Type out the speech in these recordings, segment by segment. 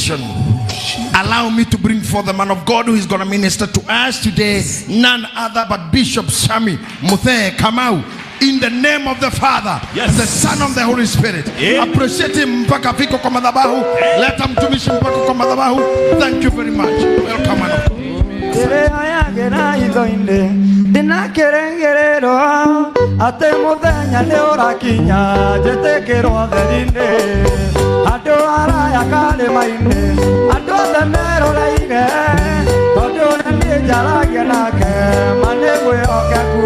occasion, allow me to bring forth the man of God who is going to minister to us today, none other but Bishop Sammy Muthee Kamau. In the name of the Father, Yes. the Son of the Holy Spirit. Yeah. Appreciate him mpaka afike kwa madhabahu. Leta mtumishi mpaka kwa madhabahu. Thank you very much. Welcome, man of God. Ndĩrĩoyagĩra itho-inĩ ndĩnakĩrĩgĩrĩrwo atĩ mũthenya nĩ ũrakinya njĩtĩkĩrwo theri-inĩ andũ araya karĩma-inĩ andũ othe meroreire tondũ ũrĩa niĩ njaragia nake ma nĩ mwĩhokeku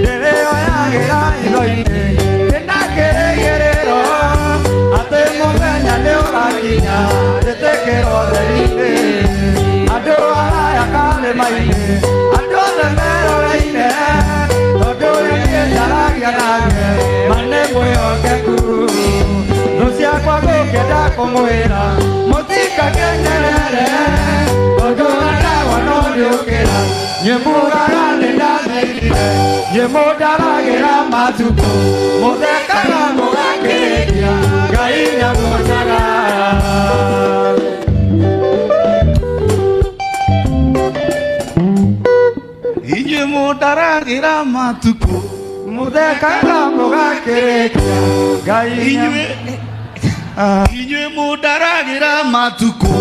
ndĩrĩoyagĩra itho-inĩ ndĩnakĩrĩgĩrĩrwo atĩ mũthenya nĩ ũrakinya njĩtĩkĩrwo theri-inĩ andũ araya karĩma-inĩ andũ othe meroreire tondũ ũrĩa niĩ njaragia nake ma nĩ mwĩhokeku thũ ciakwa ngũkĩenda kũmwĩra mũtikakenerere tondũ ndawa no ndĩũkĩra nyĩmugaga nĩ ndathirire nyĩmũndaragĩra matukũ mũthekaga mũgakĩrĩkia Ngai nĩamuonaga. Inyuĩ mũndaragĩra matukũ Mũthekaga mũgakĩrĩkia Ngai inyuĩ mũndaragĩra matukũ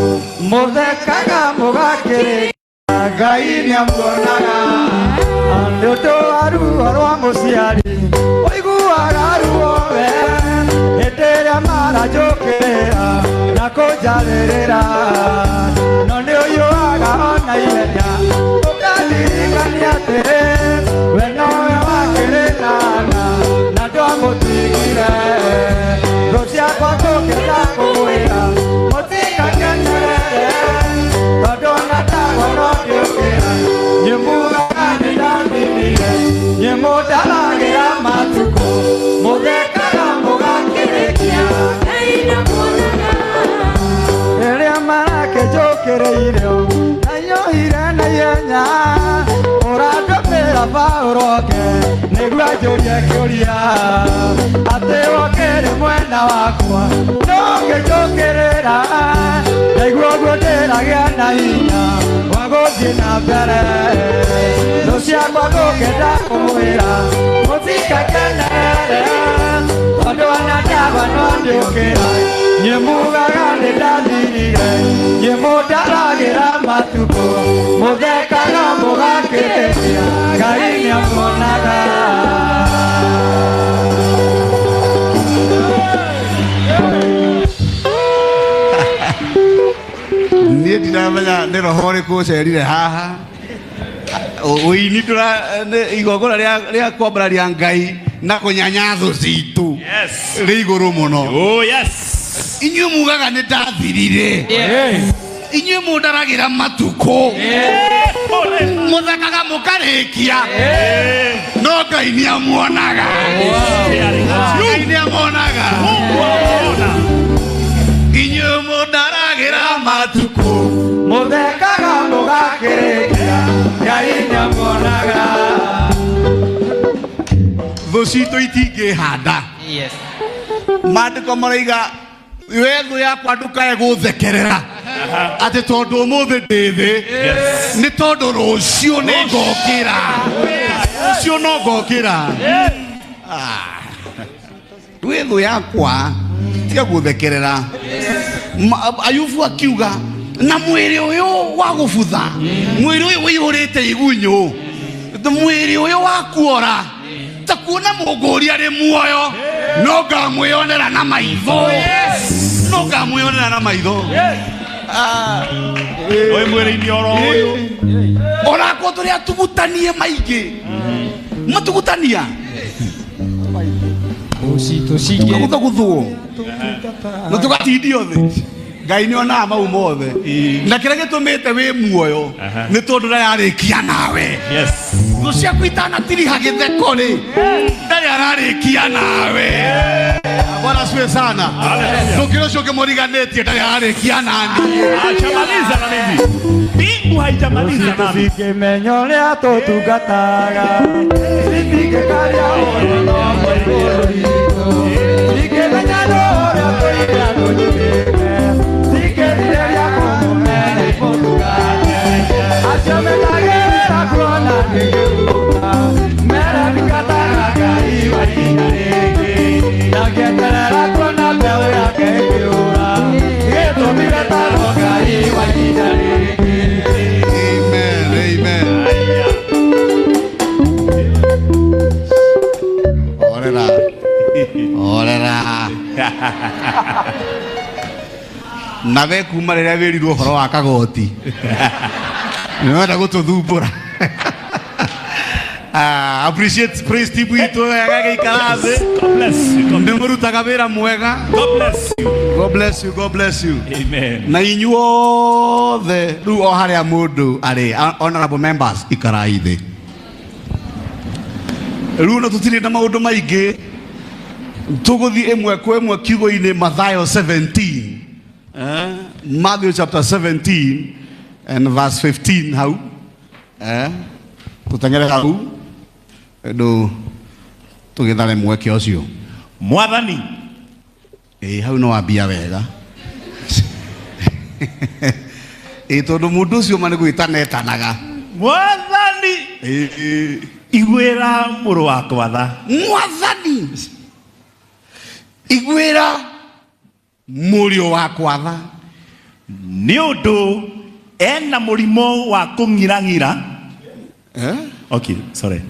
mũthekaga mũgakĩrĩkia Ngai nĩamuonaga. Nĩ ũndũ wa ruo rwa mũciari ũiguaga ruo we hĩndĩ ĩrĩa maranjũkĩrĩra na kũnjarĩrĩra no nĩ ũiyũaga ona ihenya ũkandirikania atĩrĩ we nowe wakĩrĩ nana na ndwamũtigire thũ ciakwa ngũkĩenda kũmwĩra mũtikakenerere tondũ ona ndagwa no ndĩũkĩra nyĩmugaga nĩ ndathirire nyĩmũndaragĩra matukũ mũthekaga mũgakĩrĩkia rĩrĩa marakĩnjũkĩrĩire naiyũhire na ihenya ũrandũmĩra Paũlũ oke nĩguo anjũrie kĩũria atĩ wokĩrĩ mwena wakwa no ngĩnjũkĩrĩra ndaigua ũguo ndĩragĩa na hinya wa gũthiĩ na mbere thũ ciakwa ngũkĩenda kũmwĩra mũtikakenerere tondũ ona ndagwa no ndĩũkĩra nyĩmugaga nĩ ndathirire nyĩmũndaragĩra matukũ mũthekaga mũgakĩrĩkia Ngai nĩamuonaga. Niĩ ndiramenya nĩ roho ũrĩkũ ũcerire haha ũini igongona rĩa kwambararia Ngai na kũnyanya thũ citũ rĩ igũrũ mũno. Oh yes. Inyuĩ mugaga nĩ ndathirire inyuĩ mũndaragĩra matukũ mũthekaga mũkarĩkia no Ngai nĩamuonaga. Ngai nĩamuonaga. Inyuĩ mũndaragĩra matukũ mũthekaga mũgakĩrĩkia Ngai nĩamuonaga. Thũ citũ itingĩhanda. Maandĩko maroiga we thũ yakwa ndũkae gũthekerera atĩ tondũ ũmũthĩ ndĩ thĩ nĩ tondũ rũciũ nĩ ngokĩra rũciũ no ngokĩra. Wĩ thũ yakwa tiga gũthekerera. Ayubu akiuga na mwĩrĩ ũyũ wa gũbutha mwĩrĩ ũyũ ũiyũrĩte igunyũ mwĩrĩ ũyũ wa kuora ta kuona mũngũri arĩ muoyo no ngamwĩonera na maitho no ngamwĩonera na maitho. Ũyũ mwĩrĩ-inĩ oro ũyũ onakwo tũrĩ atugutanie maingĩ matugutania tũkagũthagũthwo na tũgatindio thĩ. Ngai nĩ onaga mau mothe na kĩrĩa gĩtũmĩte wĩ muoyo nĩ tondũ ndararĩkia nawe. Thũ ciaku itanatiriha gĩtheko rĩ ndarĩ ararĩkia nawe. Bwana asifiwe sana. Ndũkĩra ũcio ũngĩmũriganĩtie ndarĩ ararĩkia nani. Hajamaliza na mimi. Mbingu haijamaliza nami. Tũtingĩmenya ũrĩa tũtungataga citingĩkaria ũrĩa no igũrũ ritũ citingĩmenya ũrĩa tũira tũnyitĩte. Na we kuma rĩrĩa wĩrirwo ũhoro wa kagoti nĩwenda gũtũthumbũra. Ah, appreciate praise team itũ wega gĩikara thĩ. God bless you. God, Nĩ mũrutaga wĩra mwega. God bless you. God bless you, God bless you. Amen. Na inyuothe rĩu o harĩa mũndũ arĩ, honorable members, ikarai thĩ. Rĩu no tũtirĩ na maũndũ maingĩ, tũgũthiĩ ĩmwe kwa ĩmwe kiugo-inĩ Mathayo 17, eh? Matthew chapter 17 and verse 15 hau, eh? Tũteng'ere hau tondũ tũgĩthare mweke ũcio. Mwathani. Ĩĩ, hau no wambia wega. Ĩĩ, tondũ mũndũ ũcio ma nĩ gwĩtana etanaga. Mwathani. Ĩĩ. Iguĩra mũrũ wakwa tha. Mwathani, iguĩra mũriũ wakwa tha. Nĩ ũndũ ena mũrimũ wa kũng'irang'ira. Eh? Okay, sorry.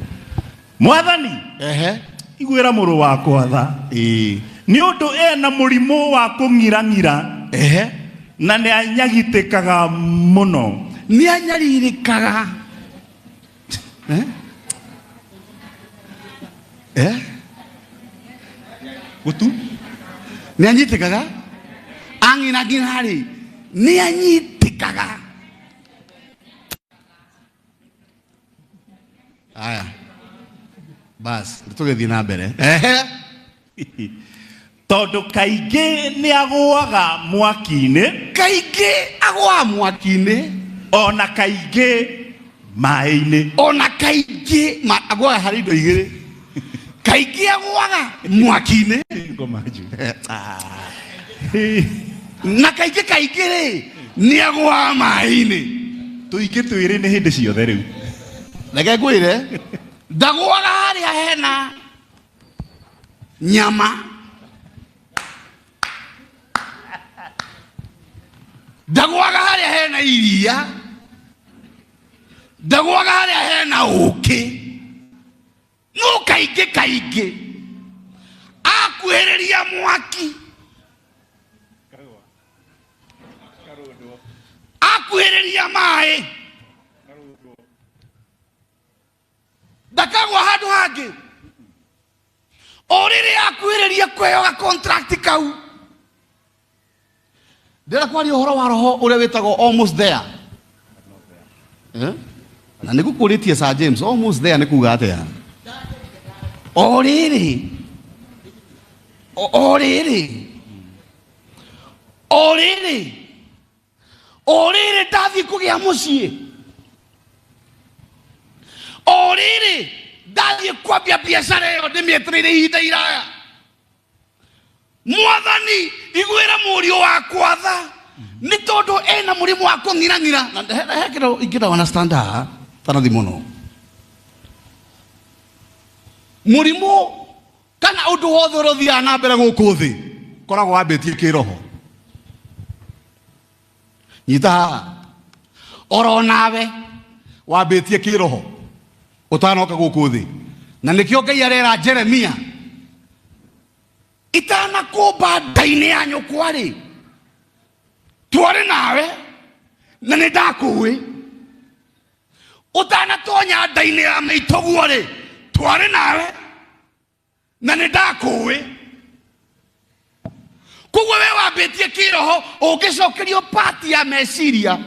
Mwathani. Ehe. Iguĩra mũrũ wakwa tha. Ĩĩ. Nĩ ũndũ ena mũrimũ wa kũng'irang'ira. Ehe. Na nĩ anyagitĩkaga mũno. Nĩ anyarirĩkaga. Eh? Eh? Gutu? Nĩ anyitĩkaga? Ang'irang'ira rĩ, nĩ anyitĩkaga. Aya. Bas, tũgĩthiĩ na mbere. Ehe. Tondũ kaingĩ nĩ agũaga mwaki-inĩ. Kaingĩ agũaga mwaki-inĩ. Ona kaingĩ maĩ-inĩ. Ona kaingĩ agũaga harĩ indo igĩrĩ. Kaingĩ agũaga mwaki-inĩ. Ngoma njũ. Na kaingĩ kaingĩ rĩ, nĩ agũaga maĩ-inĩ. Tũingĩ twĩrĩ nĩ hĩndĩ ciothe rĩu. Reke ngwĩre, ndagũaga harĩa hena nyama. Ndagũaga harĩa hena iria. Ndagũaga harĩa hena ũkĩ. No kaingĩ kaingĩ akuhĩrĩria mwaki, akuhĩrĩria maĩ, ndakagwa handũ hangĩ. O rĩrĩa akuhĩrĩria kwĩyoga contract kau, ndĩrenda kwaria ũhoro wa roho ũrĩa wĩtagwo almost there. Eh? Na nĩ ngũkũrĩtie Sir James, almost there nĩ kuga atĩa? O rĩrĩ, o rĩrĩ, o rĩrĩ, o rĩrĩ ndathiĩ kũgĩa mũciĩ, o rĩrĩ ndathiĩ kwambia biacara ĩyo ndĩmĩetereire ihinda iraya. Mwathani, iguĩra mũriũ wakwa tha, nĩ tondũ ena mũrimũ wa kũng'irang'ira. Na he kĩndũ ingĩenda understand haha, tanathi mũno. Mũrimũ kana ũndũ wothe ũrĩa ũthiaga na mbere gũkũ thĩ koragwo wambĩtie kĩroho. Nyita haha, oro nawe wambĩtie kĩroho ũtanoka gũkũ thĩ. Na nĩkĩo Ngai arera Jeremia, itanakũmba nda-inĩ ya nyũkwa rĩ, twarĩ nawe na nĩ ndakũĩ. Ũtanatonya nda-inĩ ya maitũguo rĩ, twarĩ nawe na nĩ ndakũĩ. Koguo we wambĩtie kĩroho, ũngĩcokerio pati ya meciria,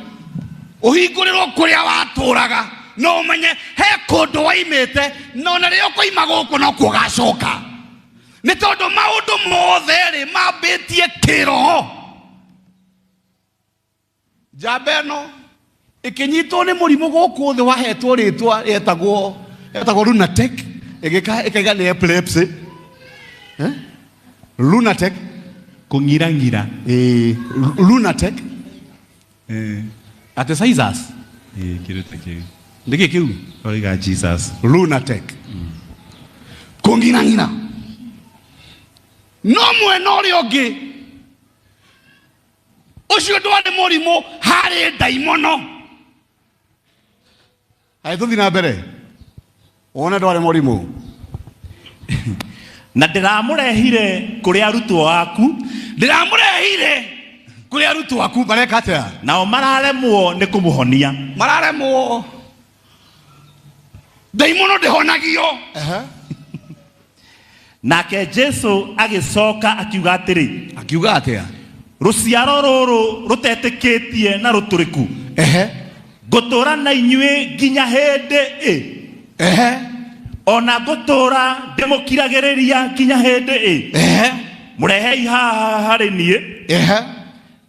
ũhingũrĩrwo kũrĩa watũraga, no ũmenye he kũndũ waimĩte, na ona rĩrĩa ũkoima gũkũ no kuo ũgacoka. Nĩ tondũ maũndũ mothe rĩ mambĩtie kĩroho. Njamba ĩno ĩkĩnyitwo nĩ mũrimũ gũkũ thĩ wahetwo rĩtwa rĩetagwo lunatic, ĩkaiga nĩ epilepsy. Eh? Lunatic. Kũng'irang'ira. Lunatic. Ate sizers. Kĩndũ ta kĩu. Nĩkĩ kĩu? Oiga Jesus. Lunatic. Kũng'irang'ira. No mwena ũrĩa ũngĩ, ũcio ndwarĩ mũrimũ, harĩ ndaimono. Haya, tũthiĩ na mbere. Wone ndwarĩ mũrimũ. Na ndĩramũrehire kũrĩ arutwo aku. Ndĩramũrehire kũrĩ arutwo aku mareka atĩa? Nao mararemwo nĩ kũmũhonia. Mararemwo. Ndaimono ndĩhonagio. Nake Jesu agĩcoka akiuga atĩrĩ. Akiuga atĩa? Rũciaro rũrũ rũtetĩkĩtie na rũtũrĩku. Ehe. Ngũtũũra na inyuĩ nginya hĩndĩ ĩ. Ehe. Ona ngũtũũra ndĩmũkiragĩrĩria nginya hĩndĩ ĩ. Ehe. Mũrehei haha harĩ niĩ. Ehe.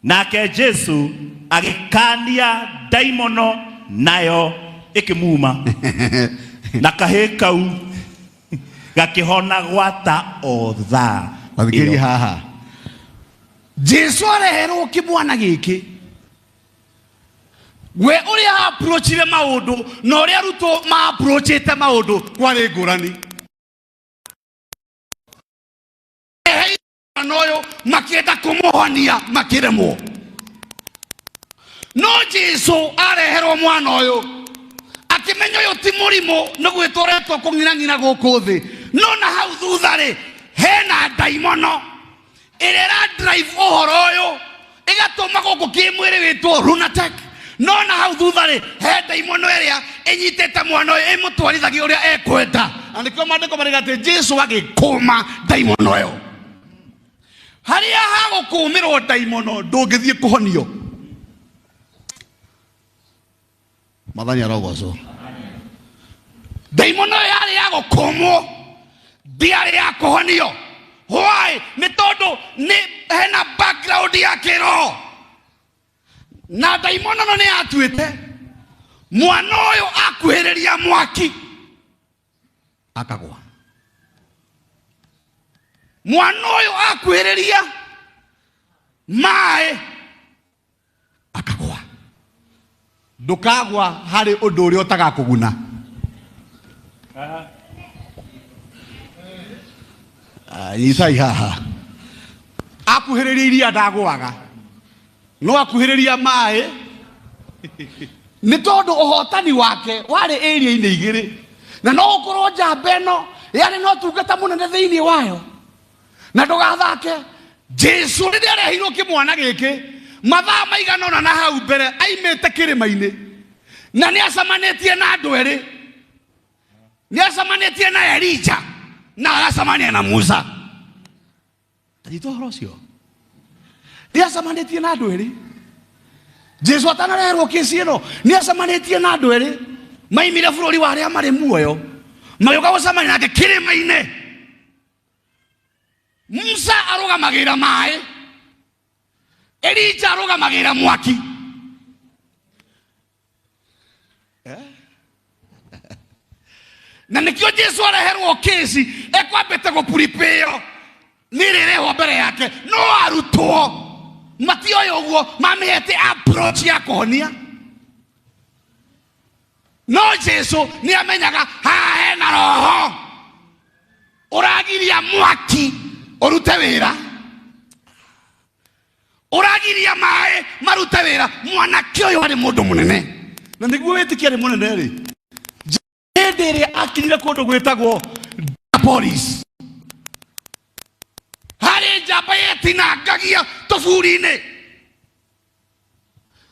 Nake Jesu agĩkania ndaimono nayo ĩkĩmuma. Na kahĩĩ kau gakĩhona gwata o thaa. Mathikĩrĩrie haha. Jesu areherwo kĩmwana gĩkĩ. We ũrĩa approachire maũndũ na ũrĩa arutwo ma-approachĩte maũndũ kwarĩ ngũrani. Mwana ũyũ makĩenda kũmũhonia makĩremwo. No Jesu areherwo mwana ũyũ akĩmenya ũyũ ti mũrimũ nĩ gwĩtwo ũretwo kũng'inang'ina gũkũ thĩ, no na hau thutha rĩ hena ndaimono ĩrĩa ĩra drive ũhoro ũyũ ĩgatũma gũkũ kĩmwĩrĩ wĩtwo lunatic. No na hau thutha rĩ he ndaimono ĩrĩa ĩnyitĩte mwana ũyũ ĩmũtwarithagia ũrĩa ekwenda. Na nĩkĩo maandĩko marauga atĩ Jesu agĩkũma ndaimono ĩyo. Harĩa hagũkũmĩrwo ndaimono ndũngĩthiĩ kũhonio. Mwathani arogocwo. Ndaimono ĩyo yarĩ ya gũkũmwo, ndiarĩ ya kũhonio. Why? Nĩ tondũ nĩ hena background ya kĩroho. Na ndaimono ĩno nĩ yatuĩte mwana ũyũ akuhĩrĩria mwaki akagwa. Mwana ũyũ akuhĩrĩria maĩ akagwa. Ndũkagwa harĩ ũndũ ũrĩa ũtagakũguna. Nyitai haha. Akuhĩrĩria iria ndagũaga, no akuhĩrĩria maĩ nĩ tondũ ũhotani wake warĩ area-inĩ igĩrĩ, na no ũkorwo njamba ĩno yarĩ na ũtungata mũnene thĩinĩ wayo. Na ndũgathake. Jesu rĩrĩa arehirwo kĩmwana gĩkĩ mathaa maigana ũna na hau mbere aimĩte kĩrĩma-inĩ, na nĩ acemanĩtie na andũ erĩ, nĩ acemanĩtie na Elija na agacemania na Musa. Anyita ũhoro ũcio, nĩ acemanĩtie na andũ erĩ. Jesu atanareherwo kĩci ĩno nĩ acemanĩtie na andũ erĩ maimire bũrũri wa arĩa marĩ muoyo, magĩũka gũcemania nake kĩrĩma-inĩ. Musa arũgamagĩrĩra maĩ, Elija arũgamagĩrĩra mwaki. Na nĩkĩo Jesu areherwo kĩci ekwambĩte gũpuripĩo nĩ rĩrehwo mbere yake, no arutwo matioĩ ũguo, mamĩhete approach ya kũhonia. No Jesu nĩ amenyaga haha hena roho ũragiria mwaki ũrute wĩra, ũragiria maĩ marute wĩra. Mwanake ũyũ arĩ mũndũ mũnene, na nĩguo wĩtĩkia arĩ mũnene rĩ, hĩndĩ ĩrĩa akinyire kũndũ gwĩtagwo Decapolis, harĩ njamba yetinangagia tũburi-inĩ,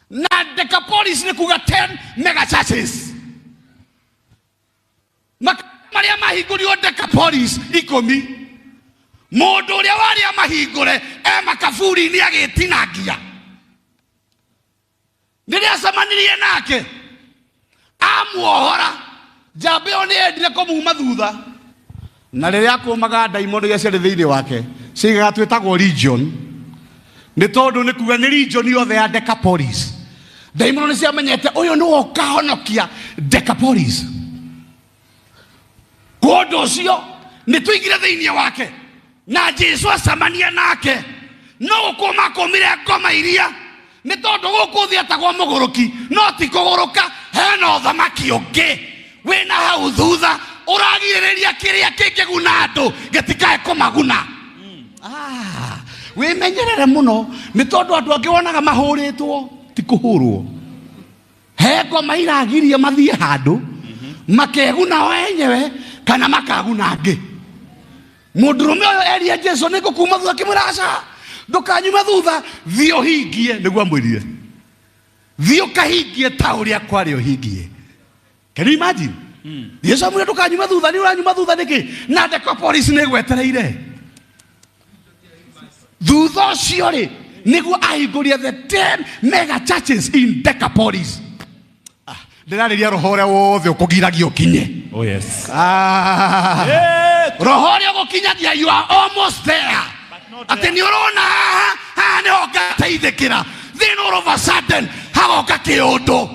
na Decapolis nĩ kuga 10 mega churches. Marĩa mahingũrirwo Decapolis 10, mũndũ ũrĩa warĩa mahingũre e makaburi-inĩ agĩtinangia. Rĩrĩa acemanirie nake amuohora, njamba ĩyo nĩ yendire kũmuma thutha, na rĩrĩa akũmaga ndaimono iria ciarĩ thĩinĩ wake ciaigaga twĩtagwo legion, nĩ tondũ nĩ kuga nĩ legion yothe ya Decapolis. Ndaimono nĩ ciamenyete ũyũ nĩwe ũkahonokia Decapolis. Kwa ũndũ ũcio nĩ tũigire thĩinĩ wake, na Jesu acemania nake no gũkũma akũmire ngoma iria, nĩ tondũ gũkũ thĩ etagwo mũgũrũki, no ti kũgũrũka. Hena ũthamaki ũngĩ wĩna hau thutha ũragirĩrĩria kĩrĩa kĩngĩguna andũ gĩtikae kũmaguna. Wĩmenyerere mũno, nĩ tondũ andũ angĩ wonaga mahũrĩtwo ti kũhũrwo. He ngoma iragiria mathiĩ handũ makeguna o enyewe kana makaguna angĩ. Mũndũrũme ũyũ eria Jesu nĩ ngũkuma thutha, akĩmwĩra aca, ndũkanyume thutha, thiĩ ũhingie, nĩguo amwĩrire. Thiĩ ũkahingie ta ũrĩa kwarĩ ũhingie. Can you imagine? Jesu amwĩra ndũkanyume thutha, nĩ ũranyuma thutha nĩkĩ? Na Decapolis nĩ ĩgwetereire. Thutha ũcio rĩ, nĩguo ahingũrie the 10 mega churches in Decapolis. Ndĩrarĩria roho ũrĩa wothe ũkũgiragia ũkinye. Oh yes. Roho ũrĩa ũgũkinyagia, you are almost there. Atĩ nĩ ũrona haha, haha nĩho ngateithĩkĩra. Then all of a sudden hagoka kĩũndũ.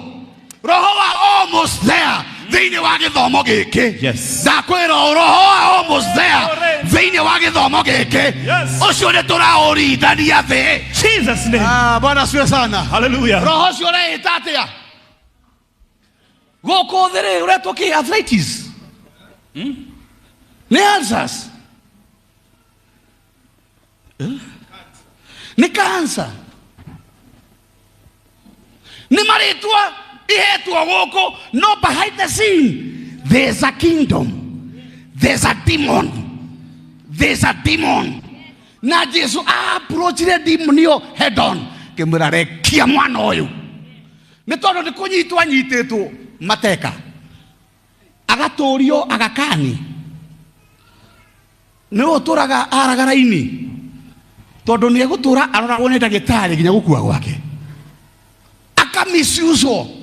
Roho wa almost there thĩinĩ wa gĩthomo gĩkĩ. Yes. Ndakwĩra ũũ, roho wa almost there thĩinĩ wa gĩthomo gĩkĩ. Yes. Ũcio nĩ tũraũrindania thĩ. Jesus name. Bwana asifiwe sana. Hallelujah. Roho ũcio ũreĩta atĩa? Gũkũ thĩ rĩ, ũretwo kĩ? Arthritis. Nĩ ulcers. Nĩ cancer. Nĩ marĩtwa ihetwo gũkũ, no behind the scene there's a kingdom, there's a demon, there's a demon. Na Jesu approachire demon ĩyo head on, kĩmwĩra rekia mwana ũyũ, nĩ tondũ nĩ kũnyitwo anyitĩtwo mateka, agatũrio agakani, nĩ ũtũraga aragara-inĩ, tondũ nĩ egũtũra aroragwo nĩ ndagĩtarĩ nginya gũkua gwake, akamisiuswo.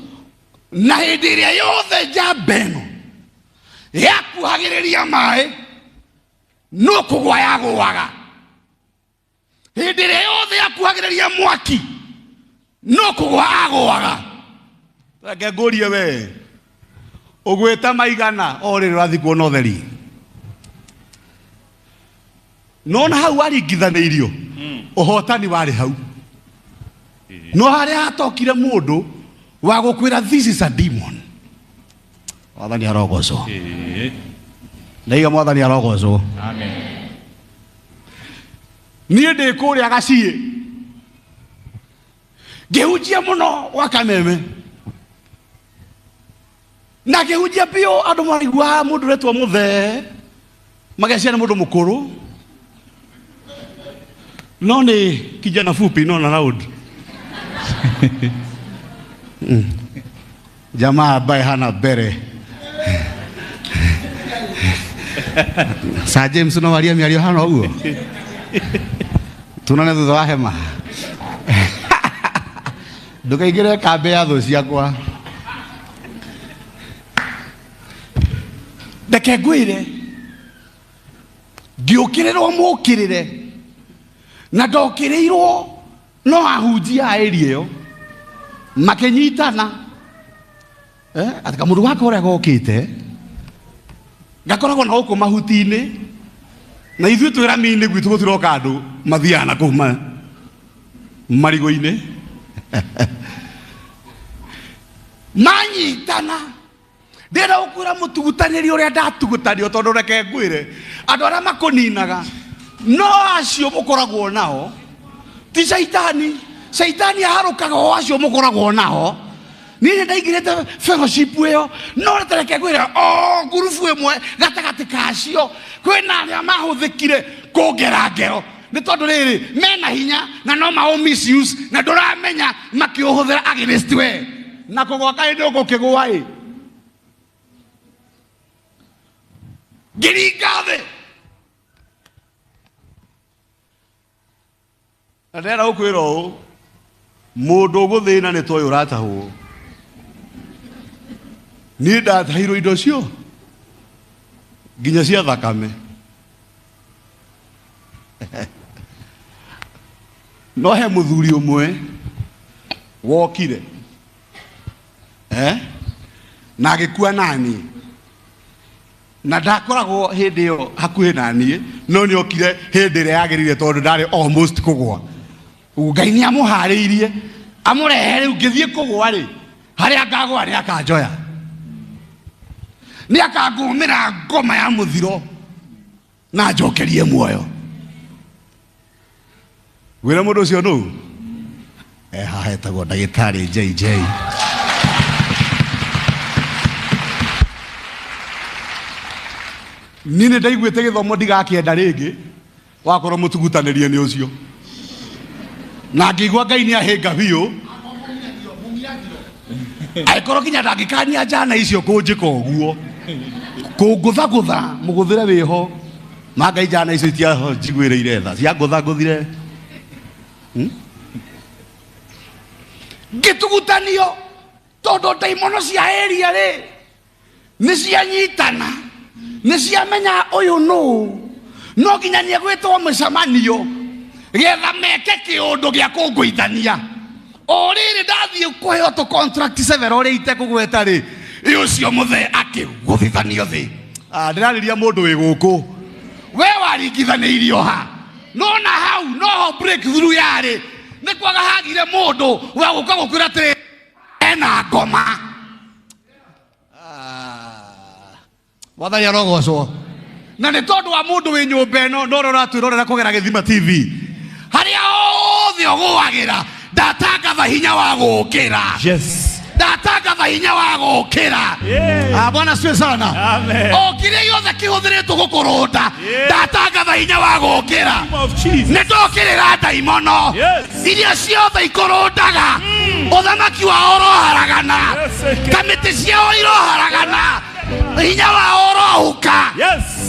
Na hĩndĩ ĩrĩa yothe njamba ĩno yakuhagĩrĩria maĩ, no kũgwa yagũaga. Hĩndĩ ĩrĩa yothe yakuhagĩrĩria mwaki, no kũgwa agũaga. Reke ngũrie we, ũgwĩta maigana o rĩrĩ ũrathiĩ kuona ũtheri? No na hau waringithanĩirio, ũhotani warĩ hau, no harĩa hatokire mũndũ wa gũkwĩra this is a demon. Mwathani arogocwo. Ndaiga Mwathani arogocwo. Amen. Niĩ ndĩ kũrĩa gaciĩ ngĩhunjia mũno gwa Kameme, na ngĩhunjia biũ, andũ maraigua mũndũ ũretwo mũthee, magecia nĩ mũndũ mũkũrũ, no nĩ kijana fupi, no na round. Jamaa ambaye hana mbere. Sir James no warie mĩario hana ũguo, tunane thutha wa hema, ndũkaingĩre kambĩ ya thũ ciakwa. Reke ngwĩre, ngĩũkĩrĩrwo mũkĩrĩre, na ndokĩrĩirwo no ahunjia a area ĩyo makĩnyitana, atĩ kamũndũ gaka ũrĩa gokĩte gakoragwo na gũkũ mahuti-inĩ, na ithuĩ twĩ rami-inĩ gwitũ gũtiroka andũ, mathiaga na kũu marigũ-inĩ manyitana. Ndĩrenda gũkwĩra mũtugutanĩri ũrĩa ndatugutanio, tondũ reke ngwĩre, andũ arĩa makũninaga no acio mũkoragwo nao, ti caitani. Caitani aharũkaga o acio mũkoragwo nao. Niĩ nĩ ndaingĩrĩte fellowship ĩyo, no reke ngwĩre, o ngurubu ĩmwe gatagatĩ kacio kwĩna arĩa mahũthĩkire kũngera ngero, nĩ tondũ rĩrĩ mena hinya na no mao misuse, na ndũramenya makĩũhũthĩra against we, na kũgwa kaĩ ndũgũkĩgwa ĩ. Ngĩringa thĩ, na ndĩrenda gũkwĩra ũũ, mũndũ ũgũthĩna nĩ toyũ ũratahwo. Niĩ ndatahirwo indo cio nginya cia thakame, no he mũthuri ũmwe wokire, na agĩkua nani, na ndakoragwo hĩndĩ ĩyo hakuhĩ na niĩ, no nĩ okire hĩndĩ ĩrĩa yagĩrĩire, tondũ ndarĩ almost kũgwa. Ũguo Ngai nĩ amũharĩirie amũrehe rĩu ngĩthiĩ kũgwa rĩ, harĩa ngagwa nĩ akanjoya, nĩ akangũmĩra ngoma ya mũthiro na njokerie muoyo. Gwĩra mũndũ ũcio nũ haha etagwo ndagĩtarĩ JJ. Niĩ nĩ ndaiguĩte gĩthomo ndigakĩenda rĩngĩ wakorwo mũtugutanĩrie nĩ ũcio na ngĩigua Ngai nĩ ahĩnga biũ angĩkorwo nginya ndangĩkania njana icio kũnjĩka ũguo kũngũthagũtha mũgũthĩre wĩho ma Ngai njana icio itianjiguĩrĩire tha ciangũthagũthire. Ngĩtugutanio tondũ ndaimono cia area rĩ nĩ cianyitana nĩ ciamenya ũyũ nũ no nginya nĩ egwĩtwo mũcemanio getha meke kĩũndũ gĩa kũngũithania. O rĩrĩ ndathiĩ kũheo tũ contract several ũrĩa itekũgweta rĩ ĩ ũcio mũthee akĩgũthithanio thĩ. Ndĩrarĩria mũndũ wĩ gũkũ we waringithanĩirio ha no na hau noho breakthrough yarĩ nĩ kwaga hagire mũndũ wa gũka gũkwĩra atĩrĩ ena ngoma. Mwathani arogocwo. Na nĩ tondũ wa mũndũ wĩ nyũmba ĩno no ũrĩa ũratwĩrorera kũgera Gĩthima TV harĩa hothe ũgũagĩra ndatangatha hinya wa gũũkĩra. Yes. Ndatangatha hinya wa gũũkĩra. Yeah. Bwana asifiwe sana. Amen. O kĩrĩa gĩothe kĩhũthĩrĩtwo gũkũrũnda ndatangatha hinya wa gũũkĩra. Name of Jesus. Nĩ ndokĩrĩra ndaimono Yes. iria ciothe ikũrũndaga ũthamaki wao ũroharagana Yes, okay. kamĩtĩ ciao iroharagana hinya wao ũrohuka. Yes.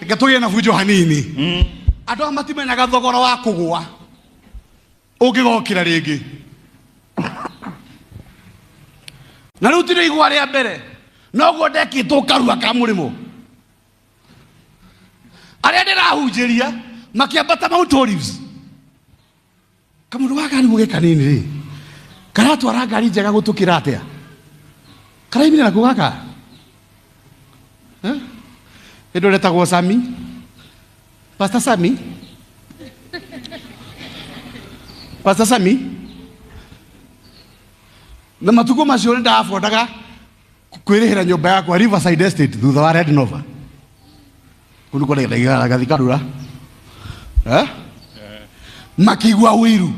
Reke tũgĩe na bunjo hanini. Andũ aya matimenyaga thogora wa kũgũa ũngĩgokĩra rĩngĩ. Na rĩu ti igwa rĩa mbere noguo ndekĩtwo karua ka mũrĩmo arĩa ndĩrahunjĩria makĩambata Mount Olives. Kamũndũ wa ngari mũgĩ kanini rĩ karatwara ngari njega gũtũkĩra atĩa karaimire nakuo gaka ĩndũ retagwo Sami, Pastor Sami, Pastor Sami. Na matukũ macio nĩ ndabondaga kwĩrĩhĩra nyũmba yakwa Riverside Estate thutha wa Red Nova kũndũ kwa gathi karura makĩigua ũiru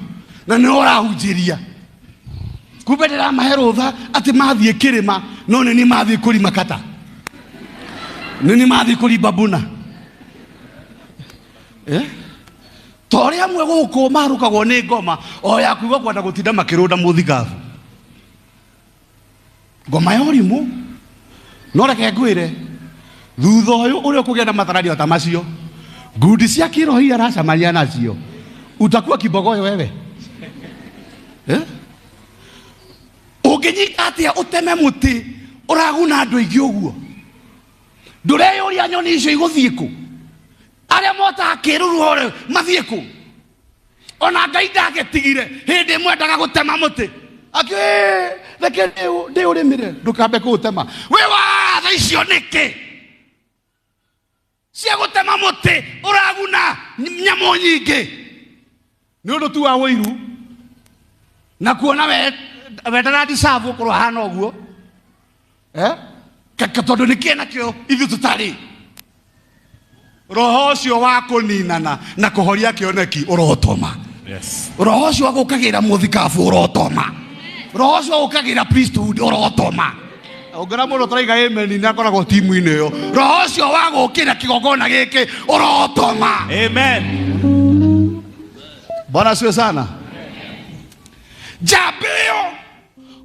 na nĩ ũrahunjĩria kumbe ndĩramahe rũtha atĩ mathiĩ kĩrĩma no nĩ niĩ mathiĩ kũrima kata nĩ niĩ mathiĩ kũrimba mbuna. Ta ũrĩa amwe gũkũ marũkagwo nĩ ngoma o ya kuigua kwenda gũtinda makĩrũnda mũthikabu ngoma ya ũrimũ. No reke ngwĩre thutha ũyũ ũrĩa ũkũgĩa na matarario ta macio ngundi cia kĩroho iria aracemania nacio utakuwa kibogoyo wewe. Ũngĩnyita atĩa ũteme mũtĩ ũraguna andũ aingĩ ũguo ndũreyũria nyoni icio igũthiĩ kũ arĩa motaga kĩruru hore mathiĩ kũ ona Ngai ndagĩtigire hĩndĩ ĩmwe endaga gũtema mũtĩ akĩ reke ndĩũrĩmĩre ndũkambe kũũtema wĩ watha icio nĩkĩ cia gũtema mũtĩ ũraguna nyamũ nyingĩ nĩ ũndũ tu wa ũiru na kuona we ndara deserve gũkorwo hana ũguo tondũ nĩ kĩĩ nakĩo ithuĩ tũtarĩ. Roho ũcio wa kũninana na kũhoria kĩoneki ũrotoma. Yes. Roho ũcio wa gũkagĩra mũthikabu ũrotoma. Roho ũcio wa gũkagĩra priesthood ũrotoma. Ũngĩra mũndũ ũtaraiga amen nĩ akoragwo timu-inĩ ĩyo. Roho ũcio wa gũkĩra kĩgongona gĩkĩ ũrotoma. Amen. Bwana asifiwe sana. Njamba ĩyo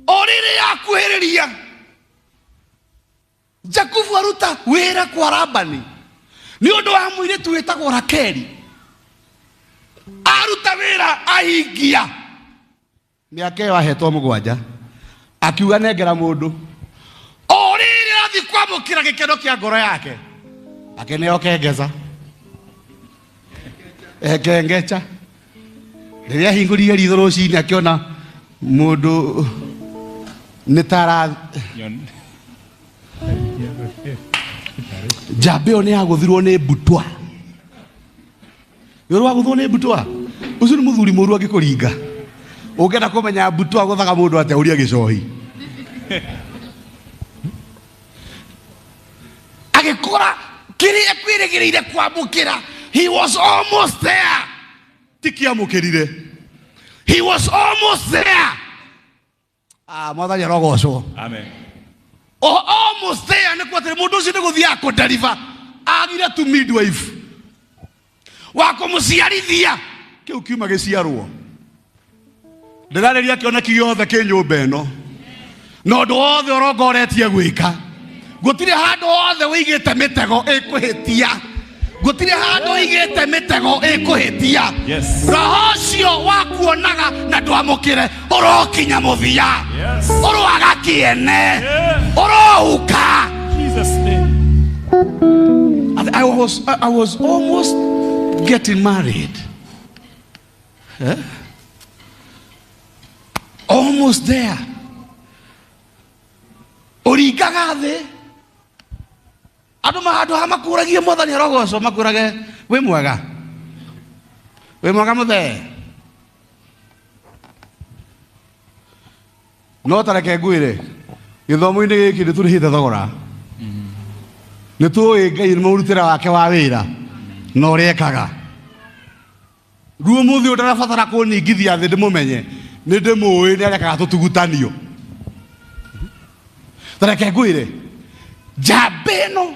o rĩrĩ yakuhĩrĩria Jakubu aruta wĩra kwa Labani nĩ ũndũ wa mũirĩtu wĩtagwo Rakeli. Aruta wĩra ahingia mĩaka ĩyo ahetwo mũgwanja akiuga nengera mũndũ o rĩrĩ athiĩ kwamũkĩra gĩkeno kĩa ngoro yake akĩneo kengeza ekengecha. Rĩrĩa ahingũrire ritho rũcinĩ akĩona mũndũ nĩ tara njamba ĩyo nĩ yagũthirwo nĩ mbutwa. Nĩ ũrĩ wagũthwo nĩ mbutwa? Ũcio nĩ mũthuri mũru angĩkũringa. Ũngĩenda kũmenya mbutwa agũthaga mũndũ atĩa ũria gĩcohi. Agĩkora kĩrĩa ekwĩrĩgĩrĩire kwamũkĩra. He was almost there. Ti kĩamũkĩrire. He was almost there. Mwathani arogocwo. Amen. Almost there nĩ kuo atĩrĩ mũndũ ũcio nĩ gũthiaga kũdeliver agire tu midwife wa kũmũciarithia kĩu kiuma gĩciarwo. Ndĩrarĩria kĩoneki gĩothe kĩ nyũmba ĩno na ũndũ wothe ũrongoretie gwĩka, gũtirĩ handũ hothe wĩigĩte mĩtego ĩkũhĩtia, gũtirĩ handũ wĩigĩte mĩtego ĩkũhĩtia. Yes. Roho ũcio wakuonaga na ndwamũkĩre ũrokinya mũthia. Yes. Ũroaga kĩene. Yeah. Ũrohuka. Jesus name. I was almost getting married. Eh? Almost there. Ũringaga thĩ. Andũ handũ ha makũragie mwathani arogocwo makwĩrage wĩ mwega. Wĩ mwega mũthee. No ta reke ngwĩre gĩthomo-inĩ gĩkĩ nĩ tũrĩhĩte thogora. Nĩ tũĩ Ngai nĩ mũrutĩre wake wa wĩra na ũrĩa ekaga. Ruo mũthĩ ũyũ ndarabatara kũningithia thĩ ndĩmũmenye, nĩ ndĩmũĩ nĩ arekaga tũtugutanio. Ta reke ngwĩre njamba ĩno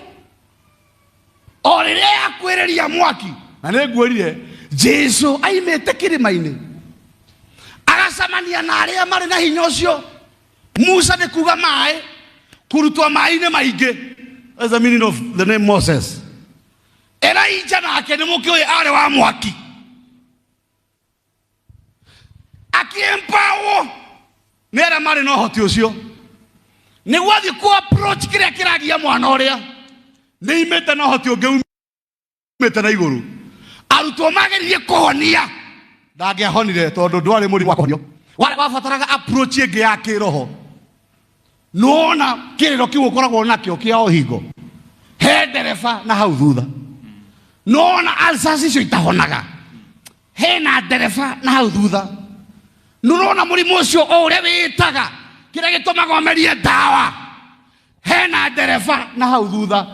o rĩrĩa yakwĩrĩria mwaki, na nĩ nguorire Jesu aimĩte kĩrĩma-inĩ agacemania na arĩa marĩ na hinya ũcio. Musa nĩ kuga maĩ kũrutwo maĩ-inĩ maingĩ. That's the meaning of the name Moses. Elijah nake nĩ mũkĩũĩ arĩ wa mwaki, akĩempowerwo nĩ arĩa marĩ na ũhoti ũcio nĩguo athiĩ kũ approach kĩrĩa kĩragia mwana ũrĩa nĩ imĩte na ũhoti ũngĩ umĩte na igũrũ. Arutwo mageririe kũhonia, ndangĩahonire tondũ ndwarĩ mũrimũ wa kũhonio, wabataraga approach ĩngĩ ya kĩroho. Nĩwona kĩrĩro kĩu ũkoragwo nakĩo kĩa o hingo, he ndereba na hau thutha. Nĩwona ulcers icio itahonaga, hena ndereba na hau thutha. Nĩũrona mũrimũ ũcio o ũrĩa wĩĩtaga kĩrĩa gĩtũmaga ũmerie ndawa, hena ndereba na hau thutha.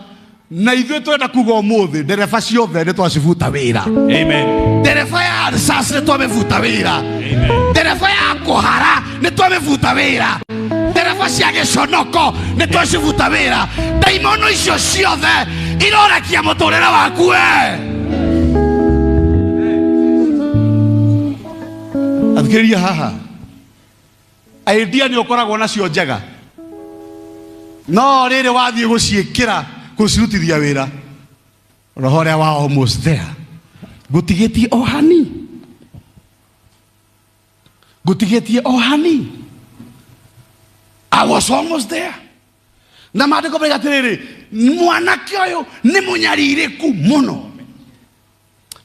Na ithuĩ twenda kuga ũmũthĩ ndereba ciothe nĩ twacibuta wĩra. Amen. Ndereba ya ulcers nĩ twamĩbuta wĩra. Amen. Ndereba ya kũhara nĩ twamĩbuta wĩra. Ndereba cia gĩconoko nĩ twacibuta wĩra. Ndaimono icio ciothe irorekia mũtũrĩre waku we. Athikĩrĩria haha, idea nĩ ũkoragwo nacio njega, no rĩrĩ wathiĩ gũciĩkĩra gũcirutithia wĩra, roho ũrĩa wa almost there ngũtigĩtie o hani, ngũtigĩtie o hani. I was almost there. Na maandĩko moiga atĩrĩrĩ, mwanake ũyũ nĩ mũnyarirĩku mũno,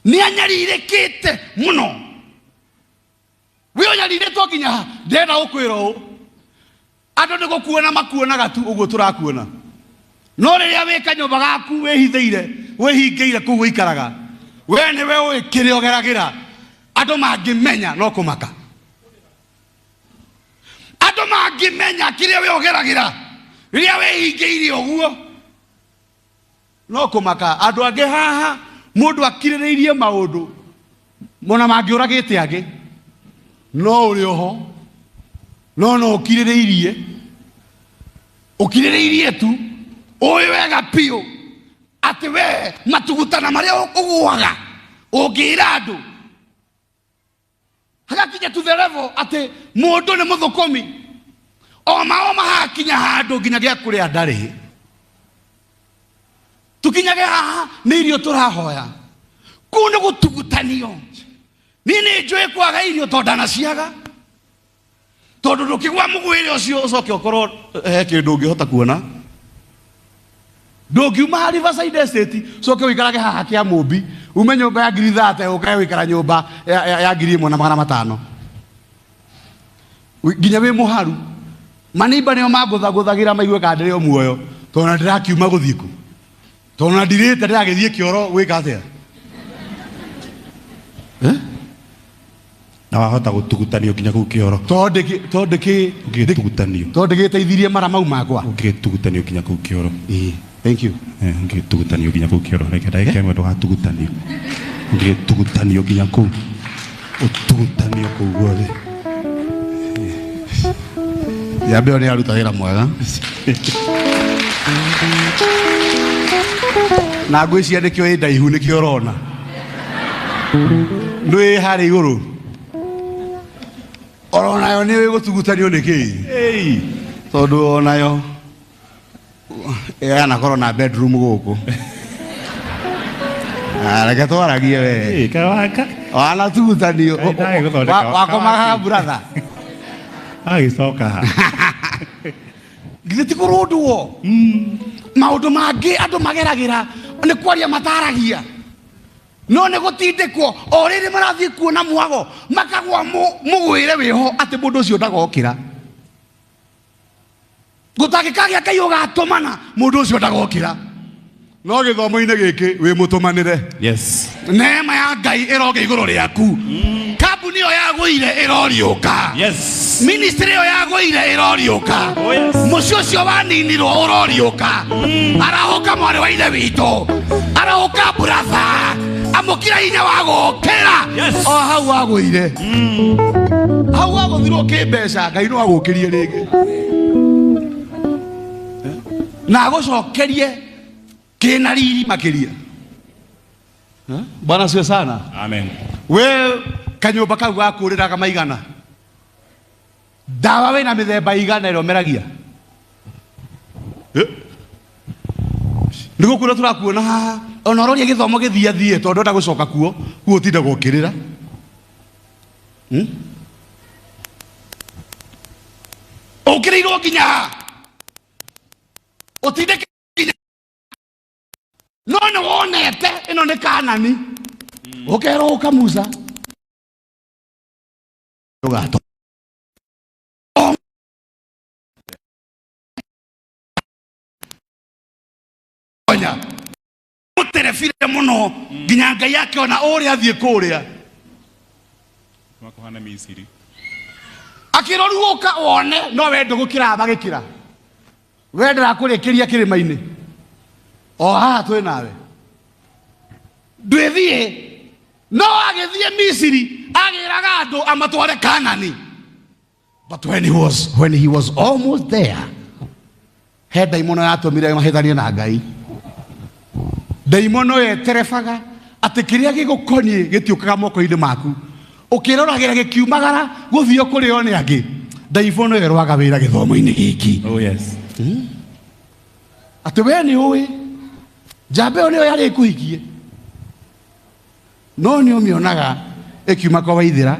nĩ anyarirĩkĩte mũno. Wĩ ũnyarirĩtwo nginya ha? Ndĩrenda gũkwĩra ũũ, andũ nĩ gũkuona makuonaga tu ũguo tũrakuona, no rĩrĩa wĩ kanyũmba gaku wĩhithĩire, wĩhingĩire kũu ũikaraga, we nĩwe ũĩ kĩrĩa ũgeragĩra. Andũ mangĩmenya no kũmaka. Andũ mangĩmenya kĩrĩa we ũgeragĩra rĩrĩa wĩhingĩire ũguo no kũmaka. Andũ angĩ haha mũndũ akirĩrĩirie maũndũ mona mangĩũragĩte angĩ, no ũrĩ oho, no no ũkirĩrĩirie, ũkirĩrĩirie tu, ũĩ wega biũ atĩ we matugutana marĩa ũgũaga ũngĩra andũ hagakinya to the level atĩ mũndũ nĩ mũthũkũmi o mao mahakinya handũ nginya gĩa kũrĩa ndarĩ. Tukinyage haha nĩ irio tũrahoya, kũu nĩ gũtugutanio. Niĩ nĩ njũĩ kwaga irio tondũ ndanaciaga, tondũ ndũkĩgwa mũgwĩre ũcio ũcoke ũkorwo he kĩndũ ũngĩhota kuona. Ndũngiuma Riverside Estate ũcoke ũikarage haha kĩa Mũmbi, ume nyũmba ya ngiri thate ũkae gũikara nyũmba ya 1500. Nginya wĩ mũharu. Manimba nĩo mangũthagũthagĩra maigue kana ndĩrĩ o muoyo, tondũ na ndĩrakiuma gũthiĩ kũ, tondũ na ndirĩte ndĩragĩthiĩ kĩoro gwĩka atĩa? Na wahota gũtugutanio nginya kũu kĩoro. Tondũ Ũngĩtugutanio. ndĩgĩteithirie mara mau makwa. Ũngĩtugutanio nginya kũu kĩoro. Ĩĩ, thank you. Ũngĩtugutanio nginya kũu kĩoro. Reke ndagĩka ĩmwe ndũgatugutanio. Ũngĩtugutanio nginya kũu. Ũtugutanio kũu guothe. Yambe ĩyo nĩ yaruta wĩra mwega na ngwĩciria nĩkĩo ĩ ndaihu, nĩkĩo ũrona ndwĩ harĩa igũrũ, oronayo nĩ ĩgũtugutanio nĩ kĩĩ, tondũ onayo yanakorwo na bedroom gũkũ. Ah, reke twaragie we. Kawaka. Wanatugutanio. Kaĩ ndagĩgũthondeka- Wakomaga brother. Agĩcoka ha. Githĩ ti kũrũndwo maũndũ mangĩ andũ mageragĩra nĩ kwaria mataragia, no nĩ gũtindĩkwo o rĩrĩ marathiĩ kuona mwago makagwa mũgwĩre wĩho atĩ mũndũ ũcio ndagokĩra, gũtangĩkagĩa Ngai ũgatũmana mũndũ ũcio ndagokĩra. No gĩthomo-inĩ gĩkĩ wĩ mũtũmanĩre. Yes. Neema ya Ngai ĩroge igũrũ rĩaku, kambuni ĩyo yagũire ĩroriũka. Yes. Ministry ĩyo yagũire ĩroriũka. Oh, yes. Mũciĩ ũcio waninirwo ũroriũka. Arahũka, mwarĩ wa ithe witũ, arahũka buratha, amũkĩra hinya wa gũkĩra. Yes. O hau wagũire, hau wagũthirwo kĩmbeca, Ngai no agũkĩrie rĩngĩ na agũcokerie kĩna riri makĩria. Eh? Bwana sio sana. Amen. We kanyũmba kau gakũrĩraga maigana, ndawa wĩna mĩthemba igana ĩrĩa ũmeragia. Eh? Nĩ gũkuona tũrakuona haha, ona ũroria gĩthomo gĩthiathiĩ tondũ ndenda gũcoka kuo kuo ũtindaga ũkĩrĩra. Ũkĩrĩirwo nginya ha? Ũtindĩke nginya no nĩ wonete ĩno nĩ Kanani, ũkerwo ũka Musa ũgato onya mũterebire mũno nginya Ngai akĩona ũrĩa athiĩ kũrĩa. Wakuhana Misiri. Akĩrwo ũka wone no we ndũgũkĩra magĩkĩra, we ndĩrakũrĩkĩria kĩrĩma-inĩ o haha twĩ nawe, ndwĩthiĩ. No agĩthiĩ Misiri agĩraga andũ amatware Kanani, but when he was almost there, he ndaimono yatũmire mahĩtanie na Ngai. Ndaimono yeterebaga atĩ kĩrĩa gĩgũkoniĩ gĩtiũkaga moko-inĩ maku, ũkĩroragĩra gĩkiumagara gũthiĩ kũrĩo nĩ angĩ. Ndaimono ĩyo ĩrwaga wĩra gĩthomo-inĩ gĩkĩ. Oh yes. Atĩ we nĩ ũĩ njamba ĩyo nĩyo yarĩ ĩkũhikie, no nĩ ũmĩonaga ĩkiuma kwa Waithĩra.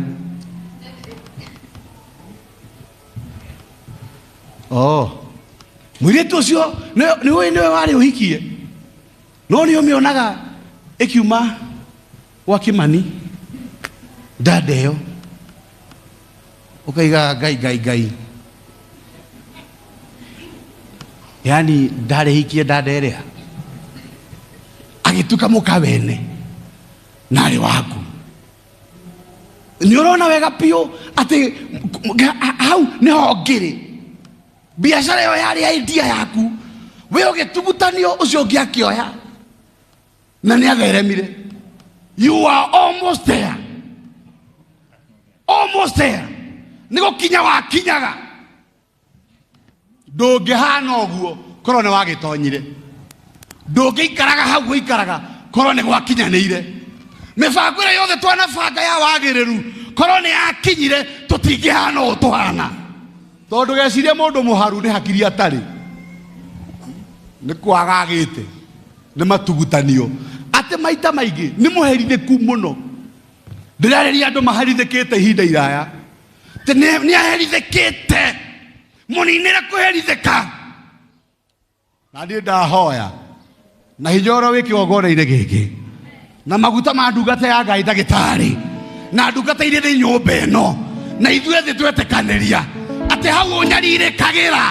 Oh, mũirĩtu ũcio nĩ ũĩ nĩwe warĩ ũhikie, no nĩ ũmĩonaga ĩkiuma gwa Kĩmani ndanda ĩyo, ũkaiga, "Ngai, Ngai, Ngai, yani ndarĩhikie ndanda ĩrĩa agĩtuĩka mũka wene narĩ waku." Nĩ ũrona wega biũ atĩ hau nĩho ngĩrĩ biacara ĩyo yarĩ idea yaku, we ũgĩtugutanio, ũcio ũngĩ akĩoya na nĩ atheremire. You are almost there, almost there, nĩ gũkinya wakinyaga. Ndũngĩhana ũguo korwo nĩ wagĩtonyire, ndũngĩikaraga hau ũikaraga korwo nĩ gwakinyanĩire. Mĩbango ĩrĩa yothe twanabanga ya wagĩrĩru, korwo nĩ yakinyire, tũtingĩhana ũũ tũhana, tondũ geciria mũndũ mũharu nĩ hakiri atarĩ, nĩ kwaga agĩte nĩ matugutanio, atĩ maita maingĩ nĩ mũherithĩku mũno. Ndĩrarĩria andũ maherithĩkĩte ihinda iraya, atĩ nĩ aherithĩkĩte mũninĩre kũherithĩka. Na niĩ ndahoya na hinya ũrĩa wĩ kĩgongona-inĩ gĩkĩ na maguta ma ndungata ya Ngai ndagĩtarĩ na ndungata iria nĩ nyũmba ĩno na ithuĩ thĩ twetĩkanĩria atĩ hau ũnyarirĩkagĩra,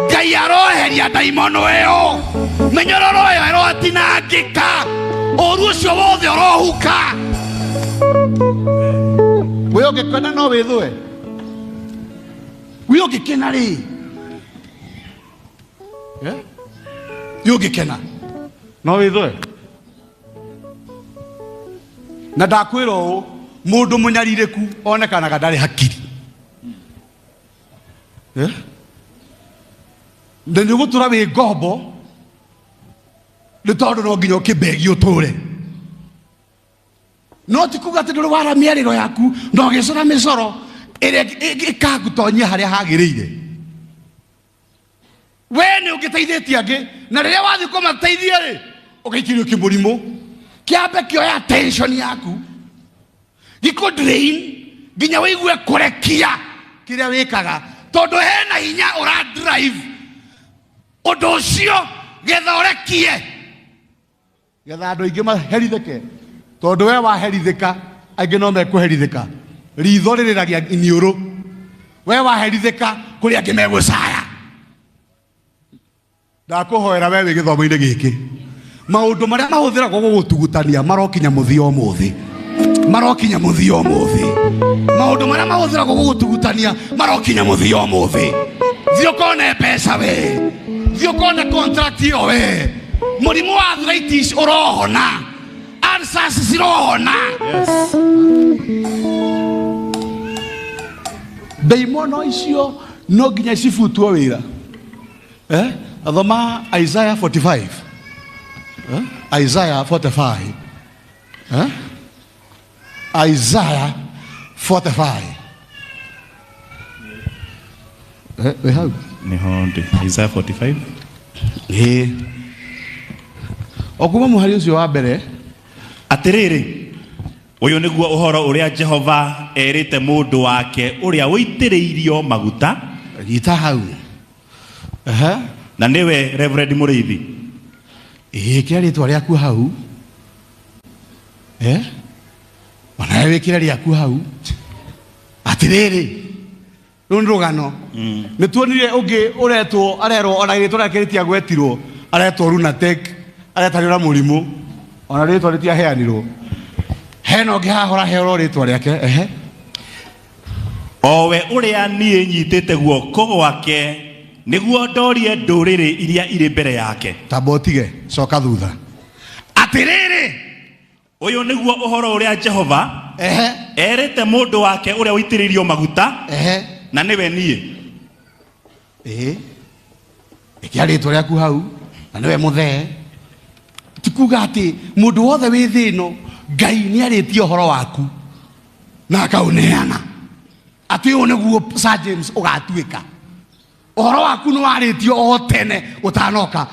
Ngai aroheria ndaimono ĩyo, mĩnyororo ĩyo ĩrotinangĩka, ũru ũcio wothe ũrohuka. We ũngĩkena no wĩthũe, we ũngĩkena rĩ? Eh? We ũngĩkena no wĩthũe. Na ndakwĩra ũũ, mũndũ mũnyarirĩku onekanaga ndarĩ hakiri. Eh? Na nĩ ũgũtũra wĩ ngombo nĩ tondũ no nginya ũkĩmbegi ũtũre. No ti kuga atĩ ndũrĩ wara mĩarĩro yaku na ũgĩcora mĩcoro ĩrĩa ĩkagũtonyia harĩa hagĩrĩire. We nĩ ũngĩteithĩtie angĩ, na rĩrĩa wathiĩ kũmateithia rĩ, ũgaikĩrio kĩmũrimũ kĩambe kĩoya attention yaku, gĩkũ drain nginya wĩigue kũrekia kĩrĩa wĩkaga, tondũ hena hinya ũra drive ũndũ ũcio getha ũrekie, getha andũ aingĩ maherithĩke, tondũ we waherithĩka angĩ no mekũherithĩka. Ritho rĩrĩragia iniũrũ, we waherithĩka kũrĩ angĩ megũcaya. Ndakũhoera we wĩ gĩthomo-inĩ gĩkĩ, maũndũ marĩa mahũthĩragwo gũgũtugutania marokinya mũthia ũmũthĩ, marokinya mũthia ũmũthĩ. Maũndũ marĩa mahũthĩragwo gũgũtugutania marokinya mũthia ũmũthĩ. Thiĩ ũkone mbeca we, thiĩ ũkone contract ĩyo we. Mũrimũ wa arthritis ũrohona, ulcers cirohona. Ndaimono icio no nginya cibutwo wĩra. Thoma Isaiah 45. Isaiah 45. Isaiah 45. Wĩ hau? Nĩho ndĩ. Isaiah 45. Ĩĩ. O kuma mũhari ũcio wa mbere. Atĩrĩrĩ, ũyũ nĩguo ũhoro ũrĩa Jehova erĩte mũndũ wake ũrĩa ũitĩrĩirio maguta. Nyita hau. Na nĩwe Reverend Mũrĩithi. Ĩĩ, kĩra rĩtwa rĩaku hau. Onawe wĩkĩre rĩaku hau. Atĩrĩrĩ, rũu nĩ rũgano. Nĩ tuonire ũngĩ ũretwo, arerwo, ona rĩtwa rĩake rĩtiagwetirwo, aretwo Lunatic, aretanio na mũrimũ, ona rĩtwa rĩtiaheanirwo. Hena ũngĩ haha ũraheorwo rĩtwa rĩake. O we ũrĩa niĩ nyitĩte guoko gwake nĩguo ndorie ndũrĩrĩ iria irĩ mbere yake. Tamba ũtige, coka thutha. Atĩrĩrĩ, ũyũ nĩguo ũhoro ũrĩa Jehova erĩte mũndũ wake ũrĩa ũitĩrĩirio maguta, na nĩwe niĩ. Ĩkĩra rĩtwa rĩaku hau, na nĩwe mũthee. Ti kuga atĩ mũndũ wothe wĩ thĩ ĩno Ngai nĩarĩtie ũhoro waku na akaũneana atĩ ũyũ nĩguo Sir James ũgatuĩka. Ũhoro waku nĩwarĩtio o tene ũtanoka.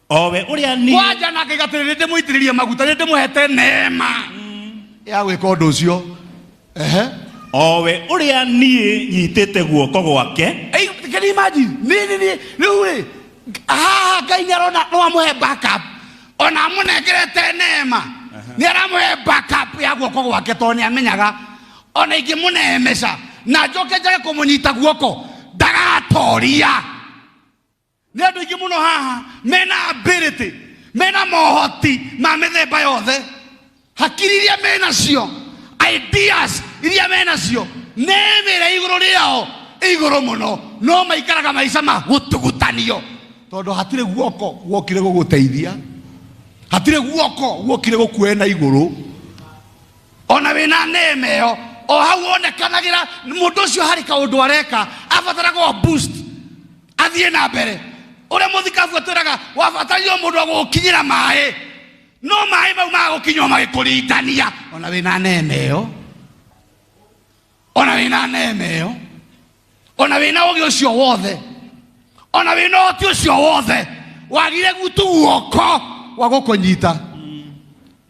O we ũrĩa niĩ Kwanja na akaiga atĩrĩ, nĩndĩmũitĩrĩrie maguta, nĩndĩmũhete neema ya gwĩka ũndũ ũcio. O we ũrĩa niĩ nyitĩte guoko gwake. Ei, can you imagine? Nĩ, nĩ, nĩ, rĩu rĩ, haha Ngai nĩarona no amũhe backup, ona amũnengerete neema, nĩaramũhe backup ya guoko gwake, tondũ nĩamenyaga ona ingĩmũnemeca na njoke njage kũmũnyita guoko ndagatoria. Nĩ andũ aingĩ mũno haha mena ability, mena mohoti ma mĩthemba yothe, hakiri iria menacio, ideas iria menacio, nemĩra igũrũ rĩao igũrũ mũno, no maikaraga maica ma gũtugutanio, tondũ hatirĩ guoko guokire gũgũteithia, hatirĩ guoko guokire gũkuoe na igũrũ. Ona wĩna neema ĩyo, o hau wonekanagĩra mũndũ ũcio harĩ kaũndũ areka, abataraga o boost athiĩ na mbere. Ũrĩa mũthikabu atwĩraga, wabatario mũndũ wa gũgũkinyĩra maĩ, no maĩ mau magũkinywo magĩkũringania. Ona wĩna neema ĩyo, ona wĩna neema ĩyo, ona wĩna ũgĩ ũcio wothe, ona wĩna ũhoti ũcio wothe, wagire gutu guoko wa gũkũnyita.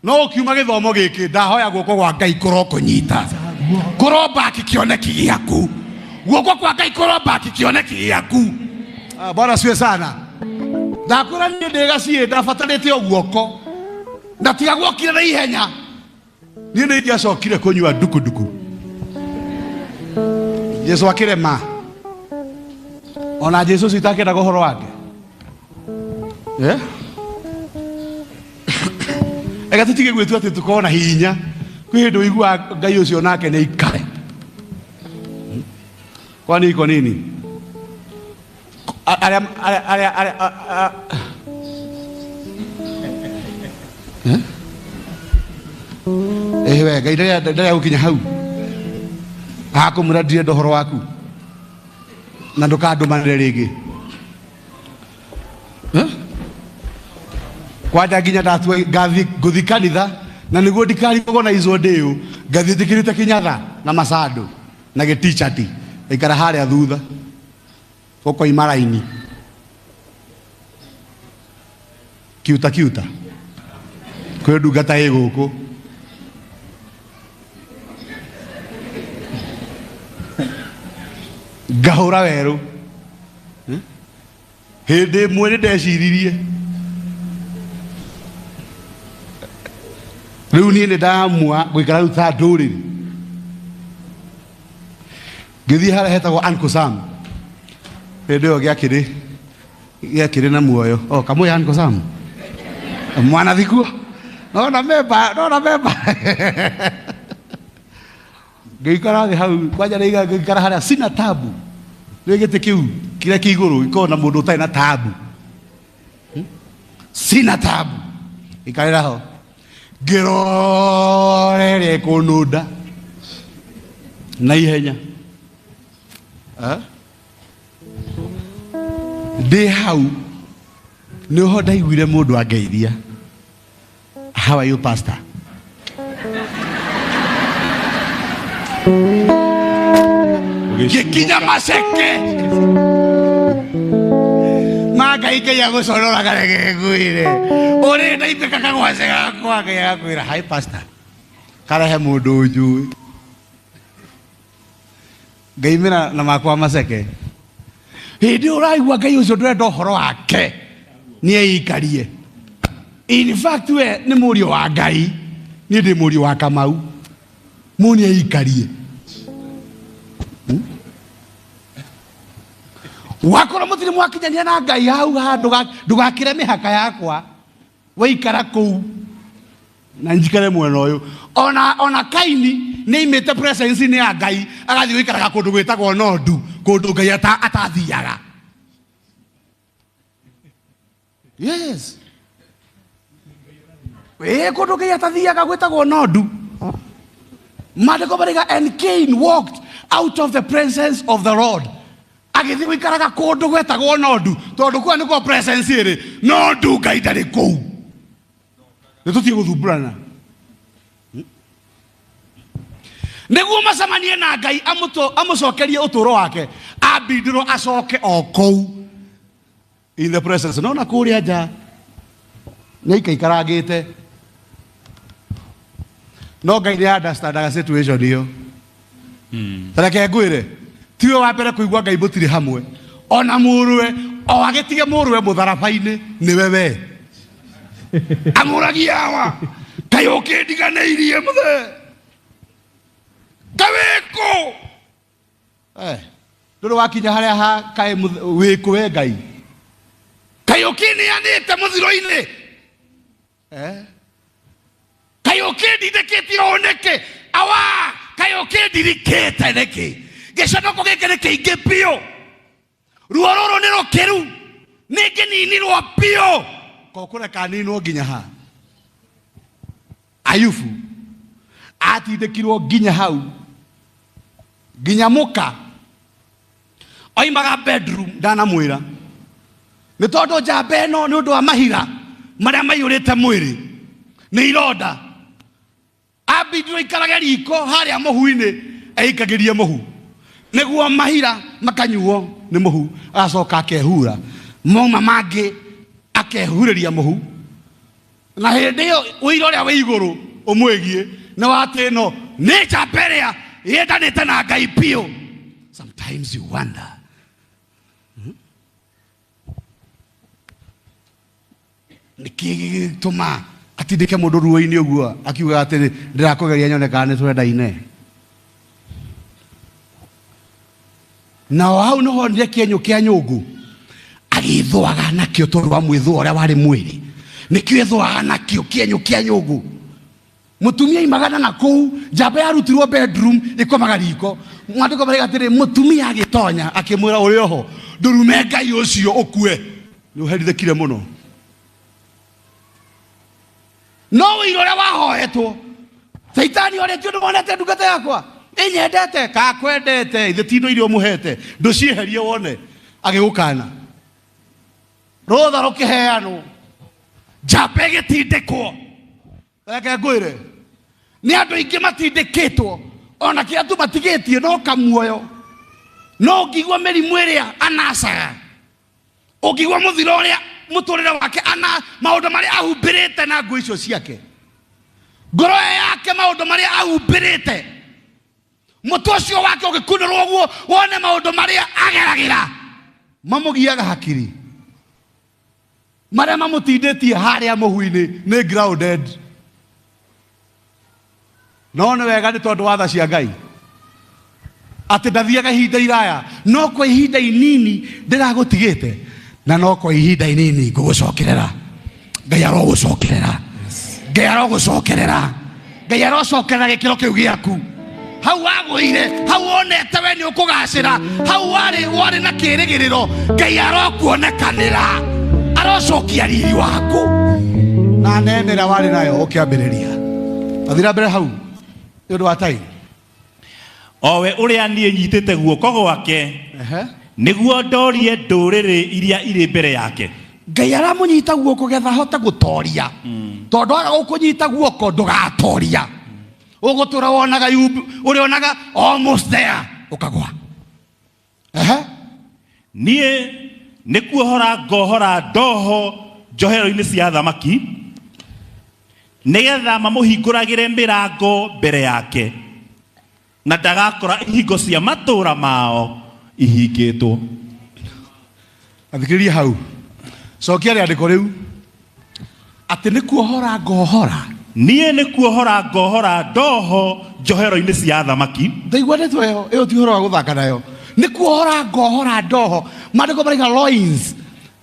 No ũkiuma gĩthomo gĩkĩ, ndahoya guoko gwa Ngai kũrokũnyita, kũrombaki kĩoneki gĩaku, guoko kwa Ngai kũrombaki kĩoneki gĩaku. Bwana asifiwe sana. Ndakwĩra niĩ ndĩ gaciĩ, ndabatarĩte o guoko, na tiga guokire na ihenya, niĩ nĩ ingĩacokire kũnyua ndukunduku. Jesu akĩrema, ona Jesu ũcio itakĩendaga ũhoro wake. Ega tũtige gwĩtua atĩ tũkorwo na hinya, kwĩ hĩndĩ ũiguaga Ngai ũcio nake nĩ aikare. Kwani iko nini? Arĩa, arĩa, arĩa, arĩa, a, a. We, Ngai ndarĩa gũkinya hau. Akũmwĩra ndirenda ũhoro waku na ndũkandũmanĩre rĩngĩ. Kwanja nginya ndatua ngathi ngũthi kanitha na nĩguo ndikarigwo ndĩũ ngathiĩ njĩkĩrĩte kĩnyatha na macandũ na gĩtichati ngaikara harĩa thutha ũkoima raini kiuta kiuta kwĩ ndungata ĩ gũkũ. Ngahũra werũ. Hĩndĩ ĩmwe nĩ ndeciririe rĩu niĩ nĩ ndamua gũikara rĩu ta ndũrĩrĩ. Ngĩthiĩ harĩa hetagwo Uncle Sam. Hĩndĩ ĩyo gĩakĩrĩ na muoyo. O kamwe Uncle Sam. Mwana thikuo. Nona memba, nona memba. Ngĩikara thĩ hau kwanja nĩ ngĩikara harĩa sina tabu. Nĩ gĩtĩ kĩu kĩrĩa kĩ igũrũ gĩkoragwo na mũndũ ũtarĩ na tabu. Sina tabu. Ikarĩra ho. Ngĩrora ĩrĩa ĩkũnũnda na ihenya. Ndĩ hau nĩho ndaiguire mũndũ angeithia. How are you, pastor? Ngĩkinya maceke ma Ngai Ngai agũconoraga reke ngwĩre ũrĩ ndaitĩka kagwace gakwa Ngai agakwĩra hi pastor karehe mũndũ ũnjũĩ. Ngaimĩra na makwa maceke. Hĩndĩ ĩyo ũraigua Ngai ũcio ndũrenda ũhoro wake nĩ eikarie. In fact we nĩ mũriũ wa Ngai, niĩ ndĩ mũriũ wa Kamau. Mũ nĩ eikarie. Wakorwo mũtirĩ mwakinyania na Ngai hau ha ndũgakĩre mĩhaka yakwa. Waikara kũu na njikare mwena ũyũ. Ona Kaini nĩ aimĩte presence-inĩ ya Ngai agathiĩ gũikaraga kũndũ gwĩtagwo Nodu, kũndũ Ngai atathiaga. Yes. Kũndũ Ngai atathiaga gwĩtagwo Nodu. Maandĩko marauga, and Cain walked out of the presence of the Lord. Agĩthiĩ gũikaraga kũndũ gwetagwo Nodu, tondũ kũu nĩkuo presence ĩrĩ. Nodu Ngai ndarĩ kũu. Nĩ tũtige gũthumbũrana. Nĩguo macemanie na Ngai amũcokerie ũtũũro wake, ambindirwo acoke o kũu in the presence. No na kũrĩa nja nĩ aikaikarangĩte. No Ngai nĩ understandaga situation ĩyo. Ta reke ngwĩre, tiwe wa mbere kũigua Ngai mũtirĩ hamwe. Ona mũrũwe, o agĩtige mũrũwe mũtharaba-inĩ, nĩwe we. Amũragia awa, kaĩ ũkĩndiganĩirie mũthee? Kaĩ wĩkũ? Ndũrĩ wakinya harĩa ha kaĩ wĩkũ we Ngai? Kaĩ ũkĩneanĩte mũthiro-inĩ? Kaĩ ũkĩndindĩkĩtie ũũ nĩkĩ? Awa, kaĩ ũkĩndirikĩte nĩkĩ? Gĩconoko gĩkĩ nĩ kĩingĩ biũ. Ruo rũrũ nĩ rũkĩru. Nĩ ngĩninirwo biũ. Ko kũreka ninwo nginya ha? Ayubu atindĩkirwo nginya hau, nginya mũka oimaga bedroom ndanamwĩra nĩ tondũ njamba ĩno nĩ ũndũ wa mahira marĩa maiyũrĩte mwĩrĩ nĩ ironda, ambindirwo aikarage riko harĩa mũhu-inĩ eikagĩrie mũhu nĩguo mahira makanyuo nĩ mũhu, agacoka akehura mauma mangĩ akehurĩria mũhu. Na hĩndĩ ĩyo ũira ũrĩa wĩ igũrũ ũmwĩgiĩ nĩ wa atĩ ĩno nĩ njamba ĩrĩa yendanĩte na Ngai biũ. Sometimes you wonder. Nĩkĩ gĩgĩtũma atindĩke mũndũ ruo-inĩ ũguo akiuga atĩ ndĩrakũgeria nyone kana nĩ twendaine? Na o hau nĩho onire kĩenyũ kĩa nyũngũ agĩthũaga nakĩo tondũ wa mwĩthũa ũrĩa warĩ mwĩrĩ, nĩkĩo ethũaga nakĩo kĩenyũ kĩa nyũngũ. Mũtumia imagana na kũu, njamba yarutirwo bedroom ĩkomaga riko. Mwandĩko marauga atĩrĩ, mũtumia agĩtonya akĩmwĩra ũrĩ oho ndũrume Ngai ũcio ũkue. Nĩ ũherithĩkire mũno. No ũira ũrĩa wahoetwo, Caitani orĩtio ndũmonete ndungata yakwa ĩnyendete kakwendete, ithe ti indo iria ũmũhete ndũcieherie wone, agĩgũkana. Rũtha rũkĩheanwo. Njamba ĩgĩtindĩkwo. Reke ngwĩre, nĩ andũ aingĩ matindĩkĩtwo, ona kĩrĩa tu matigĩtie no kamuoyo. No ũngĩigua mĩrimũ ĩrĩa anacaga, ũngĩigua mũthiro ũrĩa mũtũrĩre wake ana maũndũ marĩa ahumbĩrĩte na nguo icio ciake, ngoro yake maũndũ marĩa ahumbĩrĩte, mũtwe ũcio wake ũgĩkunũrwo ũguo wone maũndũ marĩa ageragĩra mamũgiaga hakiri, marĩa mamũtindĩtie harĩa mũhu-inĩ nĩ grounded. No nĩ wega nĩ tondũ wa tha cia Ngai atĩ ndathiaga ihinda iraya, no kwa ihinda inini ndĩragũtigĩte, na no kwa ihinda inini ngũgũcokerera. Ngai arogũcokerera, Ngai arogũcokerera, Ngai arocokerera gĩkĩro kĩu gĩaku. Hau wagũire, hau wonete we nĩ ũkũgacĩra, hau warĩ na kĩrĩgĩrĩro, Ngai arokuonekanĩra, arocokia riri waku na neema ĩrĩa warĩ nayo ũkĩambĩrĩria. Athira mbere hau nĩ ũndũ wa time. Owe ũrĩa niĩ nyitĩte guoko gwake nĩguo ndorie ndũrĩrĩ iria irĩ mbere yake. Ngai aramũnyita guoko getha ahote gũtoria, tondũ aga gũkũnyita guoko ndũgatoria. Ũgũtũra wonaga ũrĩonaga almost there ũkagwa. Niĩ nĩ kuohora ngohora ndoho njohero-inĩ cia thamaki, nĩgetha mamũhingũragĩre mĩrango mbere yake, na ndagakora ihingo cia matũũra mao ihingĩtwo. Athikĩrĩria hau, cokia rĩandĩko rĩu atĩ nĩ kuohora ngohora. Niĩ nĩ kuohora ngohora ndoho njohero-inĩ cia thamaki. Ndaigua ndeto ĩyo, ĩyo ti ũhoro wa gũthaka nayo. Nĩ kuohora ngohora ndoho, maandĩko maraiga loins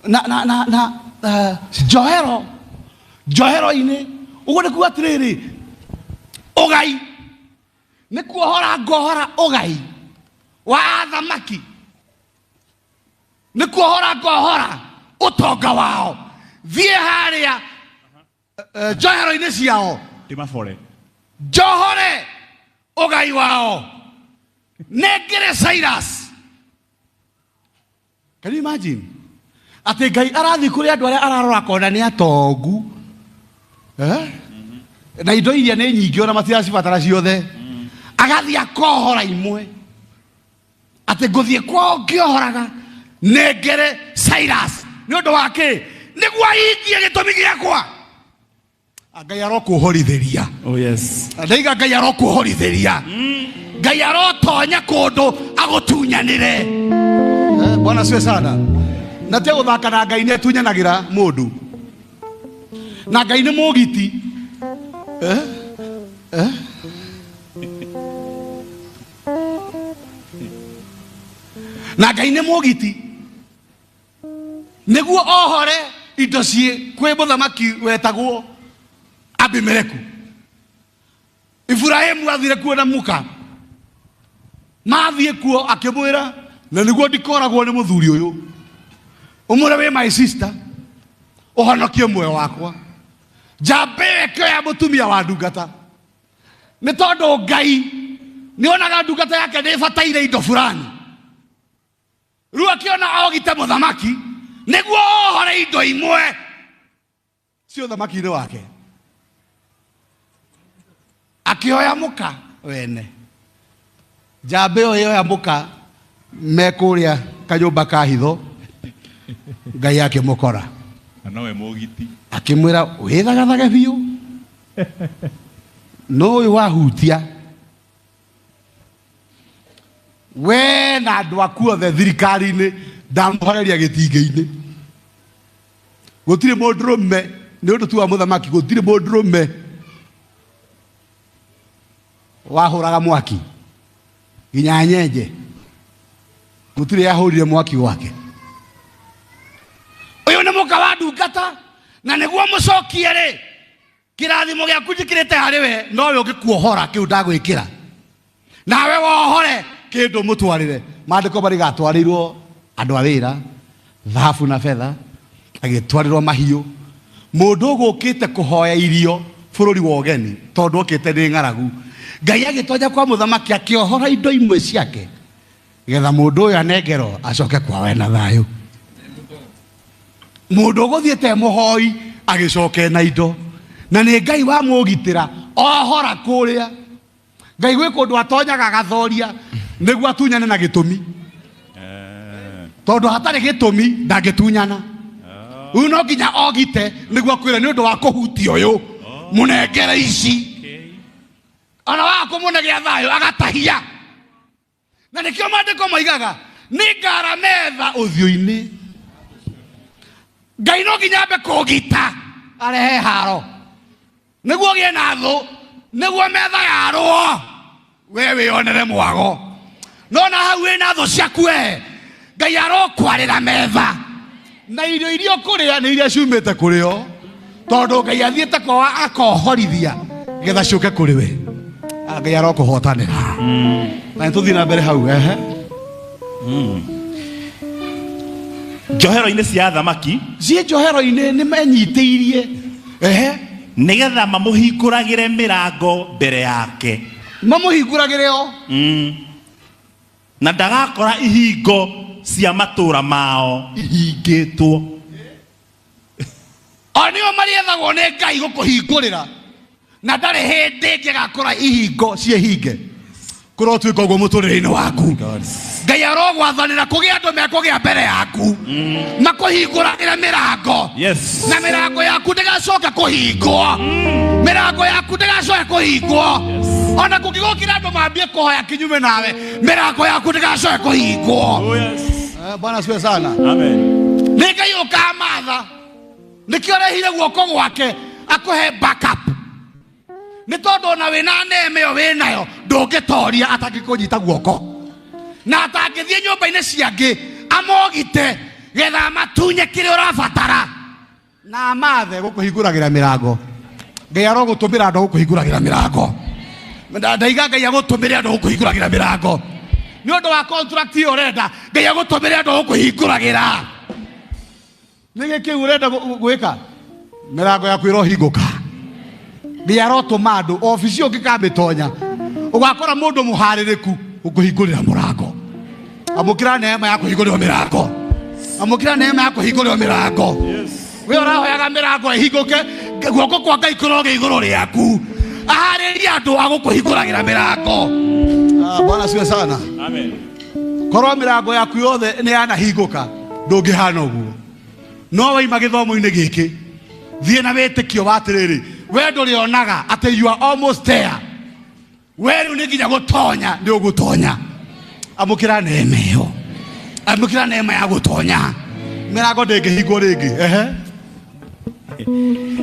na, na, na, na, njohero, njohero-inĩ. Ũguo nĩ kuga atĩrĩrĩ, ũgai nĩ kuohora ngohora ũgai wa athamaki, nĩ kuohora ngohora ũtonga wao. Thiĩ harĩa njohero-inĩ ciao, ndĩmabore, njohore ũgai wao, nengere Cyrus. Can you imagine? Atĩ Ngai arathiĩ kũrĩ andũ arĩa ararora akona nĩ atongu, na indo iria nĩ nyingĩ ona matiracibatara ciothe, agathiĩ akohora imwe, atĩ ngũthiĩ kwao ngĩohoraga nengere Cyrus. Nĩ ũndũ wa kĩ? Nĩguo ahingie gĩtũmi gĩakwa. Ngai arokũhorithĩria. Oh yes. Ndaiga Ngai arokũhorithĩria. Ngai arotonya kũndũ agũtunyanĩre. Bwana asifiwe sana. Na tia gũthaka na Ngai nĩ atunyanagĩra mũndũ. Na Ngai nĩ mũgiti. Na Ngai nĩ mũgiti. Nĩguo ohore indo ciĩ kwĩ mũthamaki wetagwo Abimeleku. Ibrahimu athire kuo na muka, mathiĩ kuo akĩmwĩra, na nĩguo ndikoragwo nĩ mũthuri ũyũ, ũmũre wĩ my sister, ũhonokie muoyo wakwa. Njamba ĩyo ĩkĩoya mũtumia wa ndungata, nĩ tondũ Ngai nĩonaga ndungata yake nĩĩbataire indo fulani. Rĩu akĩona ogite mũthamaki nĩguo ohore indo imwe cia ũthamaki-inĩ wake, akĩoya mũka wene. Njamba ĩyo yoya mũka me kũrĩa kanyũmba ka hitho, Ngai akĩmũkora. Na nowe mũgiti. Akĩmwĩra wĩthagathage biũ, no ũyũ wahutia we na andũ aku othe thirikari-inĩ, ndamũhoreria gĩtingĩ-inĩ. Gũtirĩ mũndũrũme, nĩ ũndũ tu wa mũthamaki, gũtirĩ mũndũrũme wahũraga mwaki nginya nyenje, gũtirĩ yahũrire mwaki gwake. Ũyũ nĩ mũka wa ndungata, na nĩguo mũcokie rĩ, kĩrathimo gĩaku njĩkĩrĩte harĩ we, nowe ũngĩkuohora kĩu ndagwĩkĩra, nawe wohore kĩndũ mũtwarĩre. Maandĩko marĩgatwarĩirwo andũ a wĩra, thahabu na betha, agĩtwarĩrwo mahiũ. Mũndũ ũgũkĩte kũhoya irio bũrũri wa ũgeni, tondũ okĩte nĩ ng'aragu, Ngai agĩtonya kwa mũthamaki akĩohora indo imwe ciake, getha mũndũ ũyũ anengerwo acoke kwao ena thayũ. Mũndũ ũgũthiĩte mũhoi Agĩcoke na indo. Na nĩ Ngai wamũgitĩra ohora kũrĩa. Ngai gwĩ kũndũ atonyaga agathoria nĩguo atunyane na gĩtũmi. Tondũ hatarĩ gĩtũmi ndangĩtunyana. Rĩu no nginya ogite nĩguo akwĩre nĩ ũndũ wa kũhutia ũyũ mũnengere ici. Ona waga kũmũnegea thayũ agatahia. Na nĩkĩo maandĩko moigaga nĩ ngara metha ũthiũ-inĩ. Ngai no nginya ambe kũgita arehe haro nĩguo ũgĩe na thũ, nĩguo metha yarwo we wĩonere mwago. No na hau wĩna thũ ciaku we, Ngai arokwarĩra metha na irio iria ũkũrĩa nĩ iria ciumĩte kũrĩ o, tondũ Ngai athiĩte kwao akohorithia getha ciũke kũrĩ we. Ngai arokũhotanĩra. Na nĩtũthiĩ na mbere hau. Ehe. Njohero-inĩ cia athamaki. Ciĩ njohero-inĩ nĩ menyitĩirie. Ehe. Nĩgetha mamũhingũragĩre mĩrango mbere yake. Mamũhingũragĩre o. Na ndagakora ihingo cia matũũra mao ihingĩtwo. O nĩo marĩethagwo nĩ Ngai gũkũhingũrĩra, na ndarĩ hĩndĩ ĩngĩ agakora ihingo ciĩhinge. Kũrotuĩka ũguo mũtũrĩre-inĩ waku. Ngai arogwathanĩra kũgĩa andũ mekũgĩa mbere yaku makũhingũragĩre mĩrango. Yes. Na mĩrango yaku ndĩgacoka kũhingwo. Mĩrango yaku ndĩgacoka kũhingwo. Ona kũngĩgũkĩra andũ mambie kũhoya kinyume nawe, mĩrango yaku ndĩgacoka kũhingwo. Oh, yes. Bwana asifiwe sana. Amen. Nĩ Ngai ũkamatha, nĩkĩo arehire guoko gwake akũhe backup. Nĩ tondũ ona wĩna neema ĩyo wĩnayo ndũngĩtoria atangĩkũnyita guoko, na atangĩthiĩ nyũmba-inĩ ciangĩ amogite getha amatunye kĩrĩa ũrabatara na amathe gũkũhingũragĩra mĩrango. Ngai arogũtũmĩra andũ gũkũhingũragĩra mĩrango. Ndaiga Ngai agũtũmĩre andũ gũkũhingũragĩra mĩrango nĩ ũndũ wa contract ĩyo ũrenda. Ngai agũtũmĩre andũ gũkũhingũragĩra. Nĩ kĩu ũrenda gwĩka, mĩrango yaku ĩrohingũka. Ngai arotũma andũ obici ũngĩkamĩtonya ũgakora mũndũ mũharĩrĩku gũkũhingũrĩra mũrango. Amũkĩra neema ya kũhingũrĩrwo mĩrango. Amũkĩra neema ya kũhingũrĩrwo mĩrango. We ũrahoyaga mĩrango ĩhingũke, guoko kwa Ngai kũrogĩa igũrũ rĩaku, aharĩrie andũ a gũkũhingũragĩra mĩrango. Bwana asifiwe sana. Amen. Korwo mĩrango yaku yothe nĩ yanahingũka ndũngĩhana ũguo. No waima gĩthomo-inĩ gĩkĩ, thiĩ na wĩtĩkio wa atĩrĩrĩ, we ndũrĩonaga atĩ you are almost there. We rĩu nĩ nginya gũtonya nĩ ũgũtonya. Amũkĩra neema ĩyo, amũkĩra neema ya gũtonya. Mĩrango ndĩngĩhingwo rĩngĩ. Ehe.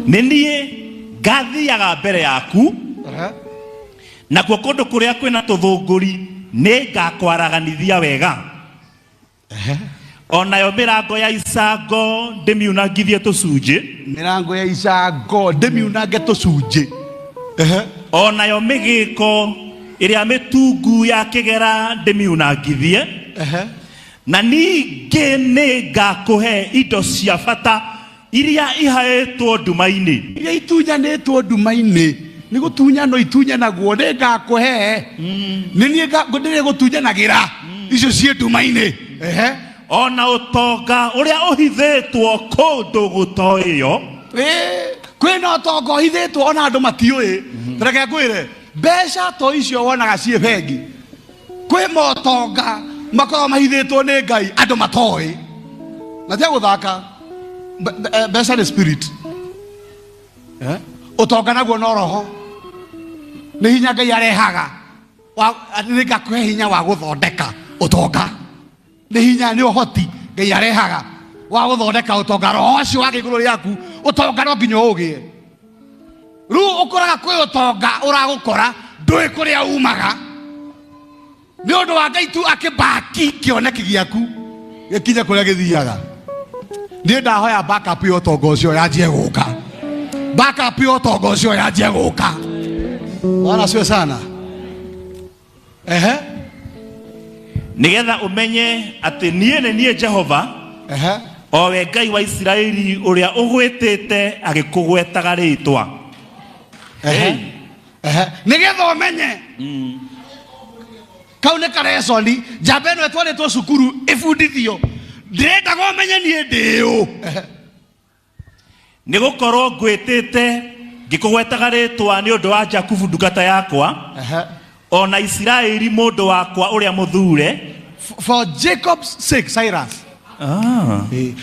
Nĩ niĩ ngathiaga mbere yaku. Ehe. Nakuo kũndũ kũrĩa kwĩna tũthũngũri nĩ ngakwaraganithia wega. Ehe. Onayo mĩrango ya icango ndĩmiunangithie tũcunjĩ. Mĩrango ya icango ndĩmiunange tũcunjĩ. Ehe. Onayo mĩgĩko ĩrĩa mĩtungu ya kĩgera ndĩmiunangithie. Ehe. Na ningĩ nĩ ngakũhe indo cia bata iria ihaĩtwo nduma-inĩ. Iria itunyanĩtwo nduma-inĩ, nĩ gũtunyanwo itunyanagwo, nĩ ngakũhe. Nĩ niĩ ndĩrĩgũtunyanagĩra icio ciĩ nduma-inĩ. Ehe. Ona ũtonga ũrĩa ũhithĩtwo kũndũ gũtoĩyo. Kwĩna ũtonga ũhithĩtwo ona andũ matiũĩ. Reke ngwĩre, mbeca to icio wonaga ciĩ bengi. Kwĩ motonga makoragwo mahithĩtwo nĩ Ngai andũ matoĩ. Na tia gũthaka. Mbeca nĩ spirit. Ũtonga naguo no roho. Nĩ hinya Ngai arehaga. Nĩ ngakũhe hinya wa gũthondeka ũtonga. Nĩ hinya, nĩ ũhoti Ngai arehaga wa gũthondeka ũtonga. Roho ũcio wa igũrũ rĩaku, ũtonga no nginya ũgĩe. Rĩu ũkoraga kwĩ ũtonga ũragũkora ndũĩ kũrĩa umaga. Nĩ ũndũ wa Ngai tu akĩbaki kĩoneki gĩaku gĩkinye kũrĩa gĩthiaga. Niĩ ndahoya backup ya ũtonga ũcio yanjie gũka. Backup ya ũtonga ũcio yanjie gũka. Bwana asifiwe sana. Ehe. Nĩgetha ũmenye atĩ niĩ nĩ niĩ Jehova. Ehe. O we Ngai wa Isiraeli ũrĩa ũgwĩtĩte agĩkũgwetaga rĩĩtwa. Ehe. Ehe. Nĩgetha ũmenye. Kau nĩ karesoni, njamba ĩno ĩtwarĩtwo cukuru ĩbundithio. Ndĩrendaga ũmenye niĩ ndĩ ũ. Ehe. Nĩ gũkorwo ngwĩtĩte ngĩkũgwetaga rĩtwa nĩ ũndũ wa Jakubu ndungata yakwa, o na Isiraeli mũndũ wakwa ũrĩa mũthure. For Jacob's sake, Cyrus.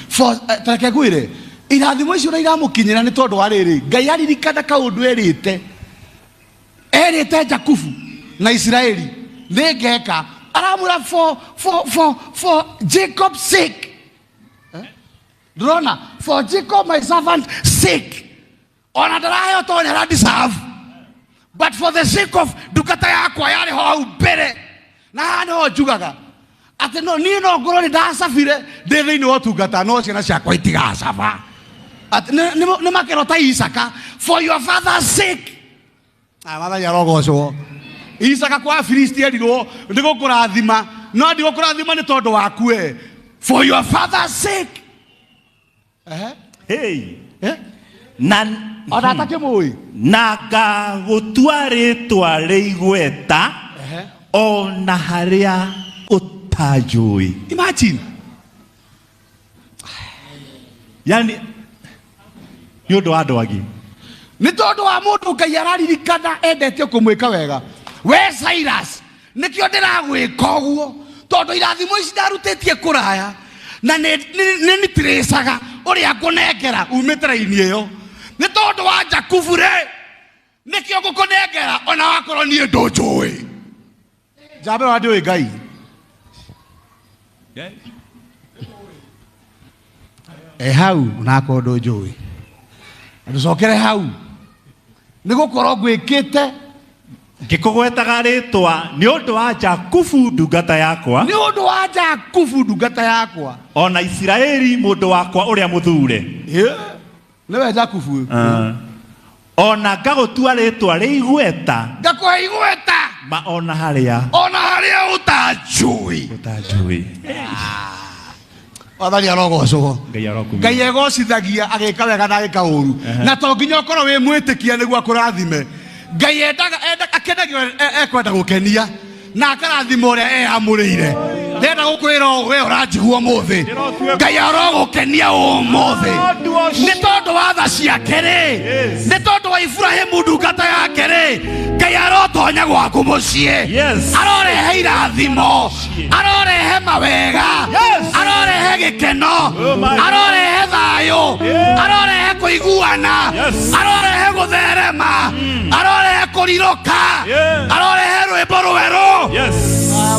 For tareke ngwĩre, irathimo icio ũrĩa iramũkinyĩra nĩ tondũ wa rĩrĩ, Ngai aririkana kaũndũ erĩte erĩte Jakubu na Isiraeli nĩ ngeka, aramwĩra for Jacob's sake. Ndĩrona for Jacob my servant sake, ona ndaraheo tondũ nĩ aradeserve, but for the sake of ndungata yakwa yarĩ ho hau mbere. Na haha nĩho njugaga atĩ no niĩ no ngorwo nĩ ndacabire ndĩ thĩinĩ wa ũtungata, no ciana ciakwa itigacaba. Atĩ nĩ makerwo ta Isaka, for your father's sake. Mwathani arogocwo. Isaka kwa Afilisti erirwo nĩ gũkũrathima, no ndigũkũrathima nĩ tondũ waku we, for your father's sake. Hey. Na ona atakĩmũĩ. Na ngagũtua rĩtwa rĩigweta ona harĩa ũtanjũĩ. Imagine. Yani nĩ ũndũ wa andũ angĩ. Nĩ tondũ wa mũndũ Ngai araririkana endete kũmwĩka wega. We Cyrus, nĩkĩo ndĩragwĩka ũguo, tondũ irathimo ici ndarutĩtie kũraya na nĩ nĩnitĩrĩcaga ũrĩa ngũnengera umĩte raini ĩyo. Nĩ tondũ wa Jakubu rĩ, nĩkĩo ngũkũnengera ona wakorwo niĩ ndũnjũĩ. Njambe wa ndũĩ Ngai. Hau onakorwo ndũnjũĩ. Ndũcokere hau. Nĩ gũkorwo ngwĩkĩte ngĩkũgwetaga rĩtwa nĩ ũndũ wa Jakubu ndungata yakwa. Nĩ ũndũ wa Jakubu ndungata yakwa. Ona Isiraeli mũndũ wakwa ũrĩa mũthure. Nĩwe Jakubu. Ona ngagũtua rĩtwa rĩigweta. Ngakũhe igweta. Ma ona harĩa. Ona harĩa ũtanjũĩ. Ũtanjũĩ. Mwathani arogocwo. Ngai arokumio. Ngai egocithagia agĩka wega na agĩka ũru. Na to nginya ũkorwo wĩ mwĩtĩkia nĩguo akũrathime. Ngai endaga, akenagio ekwenda gũkenia na akarathima ũrĩa eyamũrĩire. Ndĩrenda gũkwĩra ũũ, we ũranjigua ũmũthĩ, Ngai arogũkenia ũmũthĩ nĩ tondũ wa tha ciake rĩ, nĩ tondũ wa Ibrahimu ndungata yake rĩ, Ngai arotonya gwaku mũciĩ, arorehe irathimo, arorehe mawega, arorehe gĩkeno, arorehe thayũ, arorehe kũiguana, arorehe gũtherema, arorehe kũrirũka, arorehe rwĩmbo rwerũ.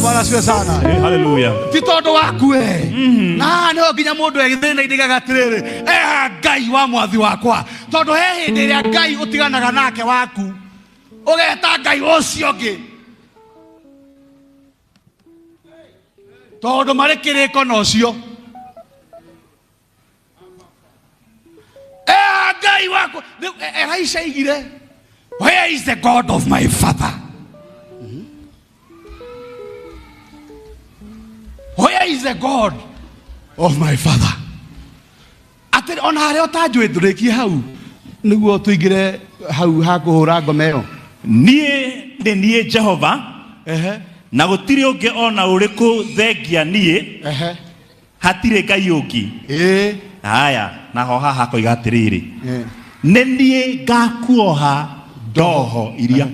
Bwana asifiwe sana. Hallelujah. Ti tondũ waku we. Na haha nĩho nginya mũndũ egĩthĩna-inĩ gaka atĩrĩrĩ, eha Ngai wa mwathi wakwa, tondũ he hĩndĩ ĩrĩa Ngai ũtiganaga nake waku, ũgeta Ngai ũcio ũngĩ, tondũ marĩ kĩrĩko na ũcio. Eha Ngai wakwa. Rĩu, Elisha aigire, where is the God of my father? Where is the God of my father? Atĩ ona harĩa ũtanjũĩ ndũrĩkie hau nĩguo tũingĩre hau ha kũhũra ngoma ĩyo. Niĩ nĩ niĩ Jehova, na gũtirĩ ũngĩ ona ũrĩkũ thengia niĩ, hatirĩ Ngai ũngĩ. Haya, naho haha akoiga atĩrĩrĩ, nĩ niĩ ngakuoha ndoho iria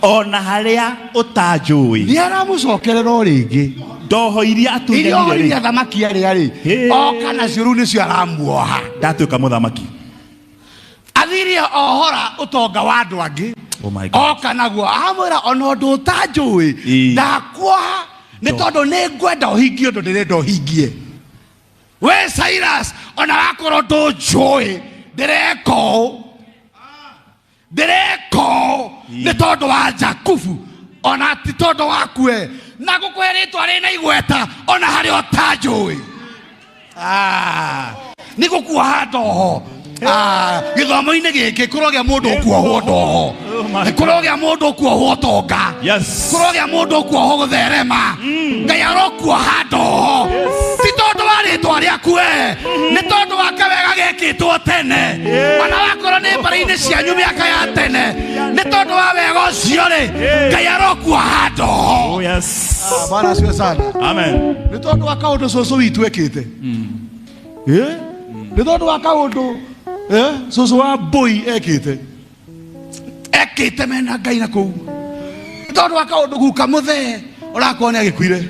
ona harĩa ũtanjũĩ. Nĩ aramũcokerera o rĩngĩ. Ndoho iria atunyanire Iria rĩ. oririe athamaki arĩa rĩ, oka nacio rĩu nĩcio aramuoha. Ndatuĩka mũthamaki. Athirie ohora ũtonga wa andũ angĩ. Oh my God. Oka naguo amwĩra ona ũndũ ũtanjũĩ, ndakuoha nĩ tondũ nĩ ngwenda ũhingie ũndũ ndĩrenda ũhingie. We Cyrus, ona wakorwo ndũnjũĩ, ndĩreka ũũ. Ndĩreka ũũ nĩ tondũ wa Jakubu, ona ti tondũ waku we. Na ngũkũhe rĩtwa rĩna igweta ona harĩa ũtanjũĩ. Nĩ gũkuoha ndoho. Gĩthomo-inĩ gĩkĩ kũrogĩa mũndũ ũkuohwo ndoho. Kũrogĩa mũndũ ũkuohwo ũtonga. Kũrogĩa mũndũ ũkuohwo gũtherema. Ngai arokuoha ndoho. Ti tondũ wa rĩtwa rĩaku we, nĩ tondũ wa kawega gekĩtwo tene. Ona wakorwo nĩ mbarĩ-inĩ cianyu mĩaka ya tene, nĩ tondũ wa wega ũcio rĩ, Ngai arokuoha ndoho. Oh, yes. Bwana asifiwe sana. Amen. Nĩ tondũ wa kaũndũ cũcũ witũ ekĩte. Nĩ tondũ wa kaũndũ cũcũ wa mbũi ekĩte ekĩte mena Ngai na kũu. Nĩ tondũ wa kaũndũ guka mũthee ũrakorwo nĩ agĩkuire.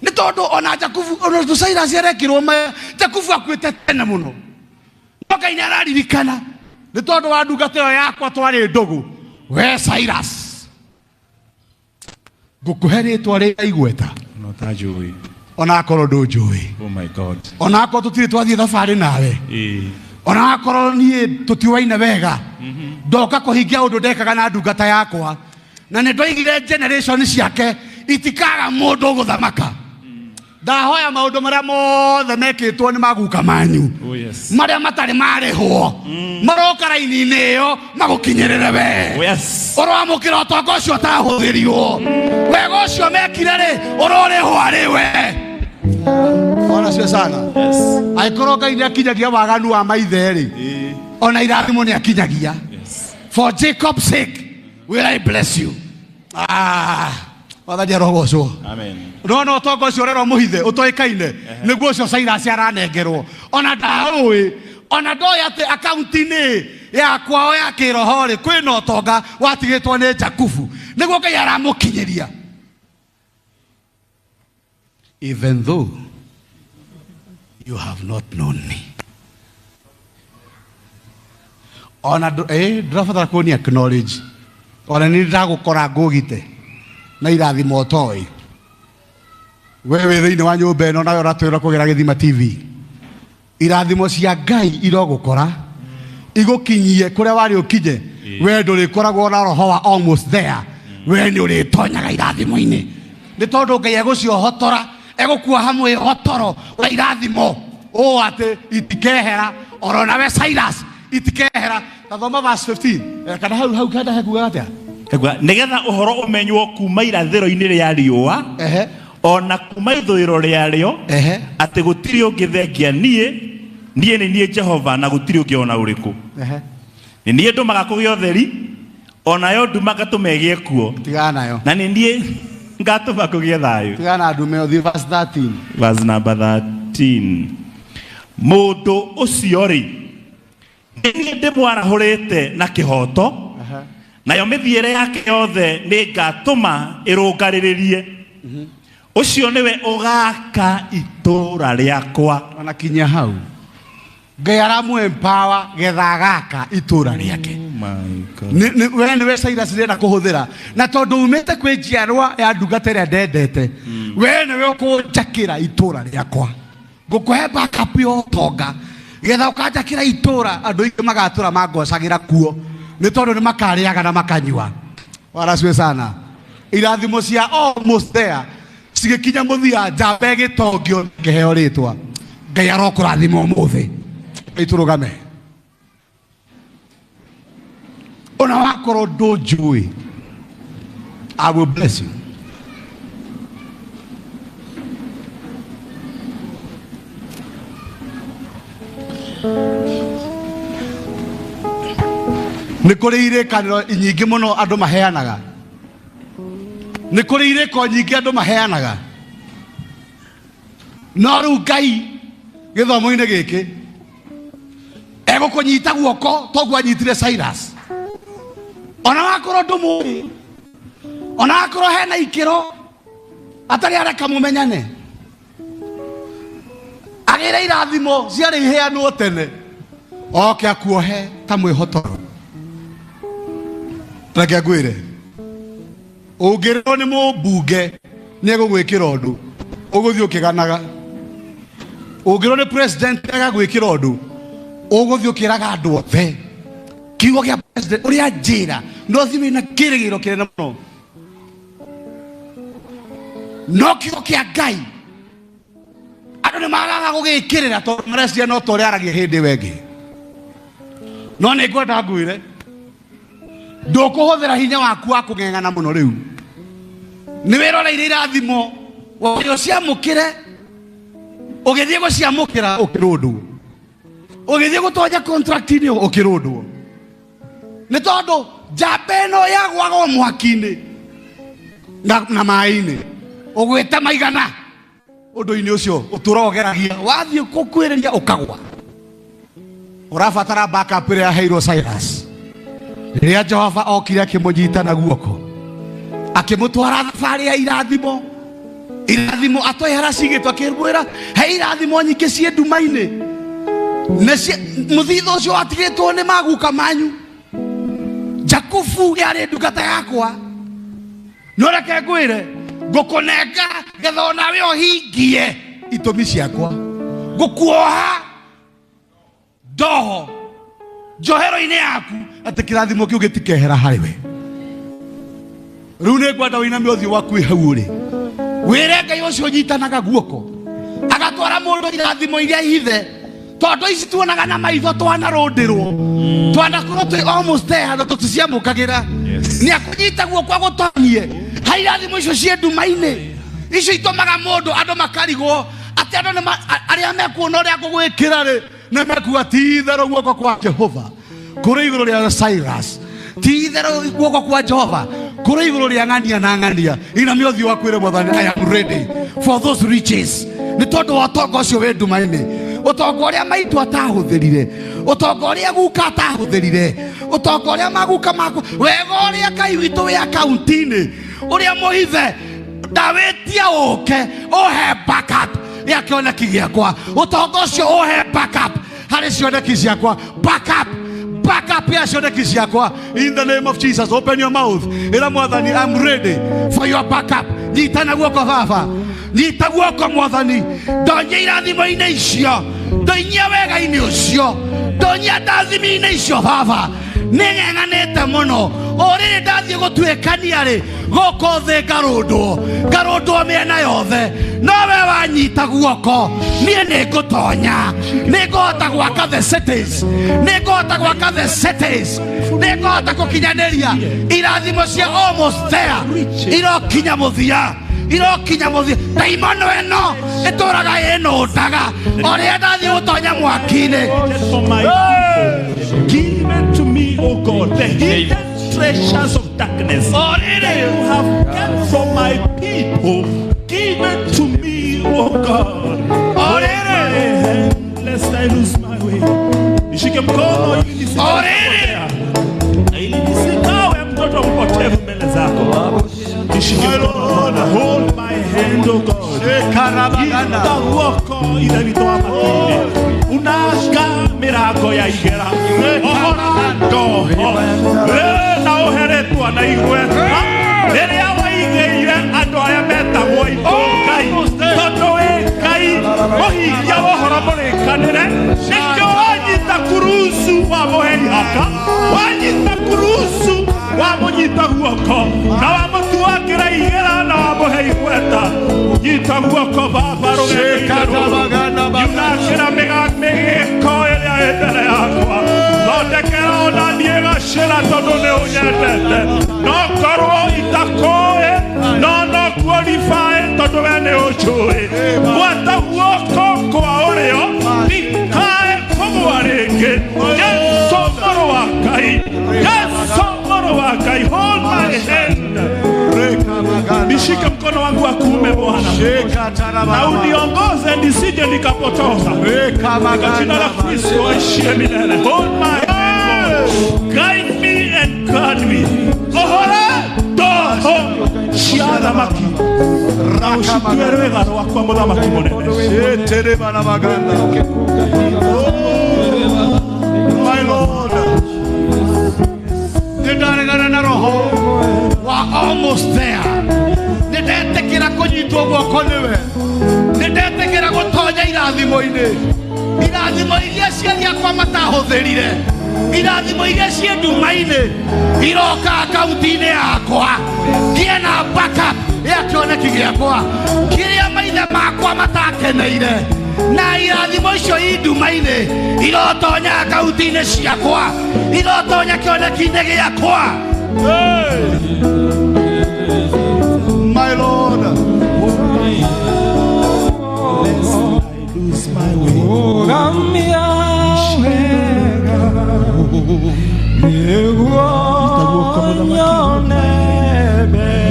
Nĩ tondũ ona Jakubu ona Cyrus arekĩrwo maya Jakubu akuĩte tene mũno. No Ngai nĩ araririkana nĩ tondũ wa ndungata ĩyo yakwa twarĩ ndũgũ. We Cyrus ngũkũhe rĩtwa rĩa igweta No ũtanjũĩ. ona akorwo ndũnjũĩ. Oh my God. Ona akorwo tũtirĩ twathiĩ thabarĩ nawe. Ona akorwo niĩ tũtiũaine wega. Ndoka kũhingia ũndũ ndekaga na ndungata yakwa. Na nĩ ndoigire generation ciake itikaga mũndũ ũgũthamaka. Ndahoya maũndũ marĩa mothe mekĩtwo nĩ maguka manyu. Oh yes. Marĩa matarĩ marĩhwo. Maroka raini-inĩ ĩyo magũkinyĩrĩre we. Oh yes. Ũroamũkĩra ũtonga ũcio ũtahũthĩrirwo. Wega ũcio mekire rĩ, ũrorĩhwo arĩ we. Bwana asifiwe sana. Yes. Angĩkorwo Ngai nĩ akinyagia waganu wa maithe rĩ, ona irathimo nĩ akinyagia. Yes. For Jacob's sake will I bless you. Wathani arogocwo. Amen. Nona ũtonga ũcio ũrerwo mũhithe ũtoĩkaine nĩguo ũcio Cyrus aranengerwo. Ona ndaũĩ, ona ndoĩ atĩ akaunti-inĩ ya kwao ya kĩroho rĩ kwĩna ũtonga watigĩtwo nĩ Jakubu nĩguo Ngai aramũkinyĩria. Even though you have not known me. Ona ndũrabatara kũni acknowledge. Ona nĩ ndagũkora ngũgite na irathimo ũtoĩ. We wĩ thĩinĩ wa nyũmba ĩno nawe ũratwĩra kũgera Gĩthima TV. Irathimo cia Ngai irogũkora igũkinyie kũrĩa warĩ ũkinye. We ndũrĩkoragwo na roho wa almost there. We nĩ ũrĩtonyaga irathimo-inĩ. Nĩ tondũ Ngai egũciohotora, egũkuoha mwĩhotoro wa irathimo ũũ atĩ itikehera. Oro nawe Cyrus itikehera. Ta thoma verse 15. Kana hau hau kanda hekuga atĩa? Hekuga nĩgetha ũhoro ũmenywo kuma irathĩro-inĩ rĩa riũa ona kuma ithũĩro rĩarĩo atĩ gũtirĩ ũngĩ thengia niĩ, niĩ nĩ niĩ Jehova na gũtirĩ ũngĩ ona ũrĩkũ. Nĩ niĩ ndũmaga kũgĩe ũtheri onayo nduma ngatũma ĩgĩe kuo. Tigana nayo. Na nĩ niĩ ngatũma kũgĩe thayũ. Tigana na ndume ũthiĩ verse 13. Verse number 13. Mũndũ ũcio rĩ nĩ niĩ ndĩmwarahũrĩte na kĩhoto nayo mĩthiĩre yake yothe nĩ ngatũma ĩrũngarĩrĩrie. Ũcio nĩwe ũgaka itũũra rĩakwa. Ona kinya hau Ngai aramũ empower getha agaka itũũra rĩake. We nĩwe Cyrus ndĩrenda kũhũthĩra na tondũ umĩte kwĩ njiarwa ya ndungata ĩrĩa ndendete, we nĩwe ũkũnjakĩra itũũra rĩakwa. Ngũkũhe backup ya ũtonga getha ũkanjakĩra itũũra andũ aingĩ magatũra mangocagĩra kuo nĩ tondũ nĩ makarĩaga na makanyua. Bwana asifiwe sana. Irathimo cia almost there cigĩkinya mũthia njamba ĩgĩtongio ngĩheo rĩtwa. Ngai arokũrathima ũmũthĩ. Ngai tũrũgame. Ona wakorwo ndũnjũĩ, I will bless you. Nĩ kũrĩ irĩkanĩro nyingĩ mũno andũ maheanaga. Nĩ kũrĩ irĩko nyingĩ andũ maheanaga. No rĩu Ngai gĩthomo-inĩ gĩkĩ egũkũnyita guoko toguo anyitire Cyrus. Ona wakorwo ndũmũĩ, ona wakorwo hena ikĩro atarĩ areka mũmenyane, agĩre irathimo ciarĩ iheanwo tene oke akuohe ta mwĩhotoro. Reke ngwĩre, ũngĩrĩrwo nĩ mũmbunge nĩ egũgwĩkĩra ũndũ ũgũthiĩ ũkĩganaga. Ũngĩrwo nĩ president agagwĩkĩra ũndũ ũgũthiĩ ũkĩraga andũ othe. Kiugo kĩa president ũrĩa njĩra no thiĩ wĩna kĩrĩgĩrĩro kĩnene mũno, no kiugo kĩa Ngai andũ nĩ magaga gũgĩkĩrĩra tondũ mareciria no ta ũrĩa aragia hĩndĩ ĩyo ĩngĩ. No nĩ ngwenda ngwĩre ndũkũhũthĩra hinya waku wa kũng'eng'ana mũno rĩu. Nĩ wĩroreire irathimo warĩ ũciamũkĩre, ũgĩthiĩ gũciamũkĩra ũkĩrũndwo, ũgĩthiĩ gũtonya contract-inĩ ũkĩrũndwo, nĩ tondũ njamba ĩno yagwaga o mwaki-inĩ na maĩ-inĩ ũgwĩte maigana ũndũ-inĩ ũcio ũtũra ũgeragia wathiĩ gũkuĩrĩria ũkagwa. Ũrabatara backup ĩrĩa yaheirwo Cyrus. Rĩrĩa Jehova okire akĩmũnyita na guoko, akĩmũtwara thabarĩ ya irathimo. Irathimo atoĩ harĩa cigĩtwo, akĩmwĩra he irathimo nyingĩ ciĩ nduma-inĩ. Na mũthithũ ũcio watigĩtwo nĩ maguka manyu. Jakubu yarĩ ndungata yakwa. No reke ngwĩre, ngũkũnenga getha onawe ũhingie itũmi ciakwa. Ngũkuoha ndoho njohero-inĩ yaku atĩ kĩrathimo kĩu gĩtikehera harĩ we. Rĩu nĩ ngwenda ũiname ũthiũ waku wĩ hau ũrĩ, wĩre Ngai ũcio ũnyitanaga guoko agatwara mũndũ irathimo iria hithe, tondũ ici tuonaga na maitho twanarũndĩrwo, twanakorwo twĩ almost there handũ tũticiamũkagĩra. Nĩ akũnyita guoko agũtonyie harĩ irathimo icio ciĩ nduma-inĩ, icio itũmaga mũndũ andũ makarigwo atĩ andũ arĩa mekuona ũrĩa ngũgwĩkĩra rĩ, nĩ mekuga ti itherũ guoko kwa Jehova kũrĩ igũrũ rĩa Cyrus, ti itherũ guoko kwa Jehova kũrĩ igũrũ rĩa ng'ania na ng'ania. Inamia ũthiũ waku wĩre Mwathani, I am ready for those riches. Nĩ tondũ wa ũtonga ũcio wĩ nduma-inĩ, ũtonga ũrĩa maitũ atahũthĩrire, ũtonga ũrĩa guka atahũthĩrire, ũtonga ũrĩa maguka maku, wega ũrĩa Ngai witũ wĩ akaunti-inĩ, ũrĩa mũhithe ndawĩtia ũke ũhe backup ya kĩoneki gĩakwa, ũtonga ũcio ũhe backup harĩ cioneki ciakwa, backup, backup ya cioneki ciakwa. In the name of Jesus, open your mouth. Ĩra Mwathani, I'm ready for your backup. Nyita na guoko baba, nyita guoko Mwathani, ndonyia irathimo-inĩ icio, ndonyia wega-inĩ ũcio, ndonyia ndathimi-inĩ icio baba. Nĩ ng'eng'anĩte mũno, o rĩrĩ ndathiĩ gũtuĩkania rĩ, gũkũ thĩ ngarũndwo, ngarũndwo mĩena yothe, no we wanyita guoko, niĩ nĩ ngũtonya, nĩ ngũhota gwaka the cities, nĩ ngũhota gwaka the cities, nĩ ngũhota gũkinyanĩria irathimo cia almost there, irokinya mũthia, irokinya mũthia. Ndaimono ĩno ĩtũraga ĩnũndaga o rĩrĩa ndathiĩ gũtonya mwaki-inĩ. For my people, give it to me, O God, the hidden treasures of darkness O rĩrĩ that you have kept from my people. Give it to me, O God. O rĩrĩ Lest I lose my way. Nishike mkono ili nisikawe, ili nisikawe mtoto mpotevu mbele zako. Nishike mkono, hold my hand, O God. Nyita guoko ithe witũ wa matu-inĩ, unanga mĩrango ya igera, ohora ndoho na ũhe rĩtwa na igweta rĩrĩa waigĩire andũ arĩa metagwo aitũ Ngai, tondũ wĩ Ngai mũhingia wa ũhoro mũrĩkanĩre. Nĩkĩo wanyita kurusu wamũhe ihaka, wanyita kurusu wamũnyita guoko na wamũtuangĩra igera na wamũhe igweta. Nyita guoko baba rũgendo-inĩ rũrũ, yunangĩra mĩgĩko ĩrĩa ĩ mbere yakwa, thondekera ona niĩ gacĩra tondũ nĩ ũnyendete. No korwo itakũĩ, no no qualify tondũ we nĩ ũnjũĩ. Gwata guoko kwa ũrĩo ndikae kũgũa rĩngĩ. Jesũ mũrũ wa Ngai, Jesũ mũrũ wa Ngai, hold my hand. Nishike mkono wangu wa kuume Bwana, na uniongoze nisije nikapotoka. Katika jina la Kristo aishie milele. Hold my hand, Lord. Guide me and guard me. Ohora ndoho cia thamaki na ũcitue rwĩga rwakwa mũthamaki mũnene. My Lord, nĩndaregana na roho wa almost there. Nĩndetĩkĩra kũnyitwo guoko nĩwe, nĩndetĩkĩra gũtonya irathimo-inĩ, irathimo iria aciari akwa matahũthĩrire, irathimo iria ciĩ nduma-inĩ iroka akaunti-inĩ yakwa, ngĩe na backup ya kĩoneki gĩakwa kĩrĩa maithe makwa matakeneire, na irathimo icio i nduma-inĩ irotonya akaunti-inĩ ciakwa, irotonya kĩoneki-inĩ gĩakwa. My Lord, lest I lose my way.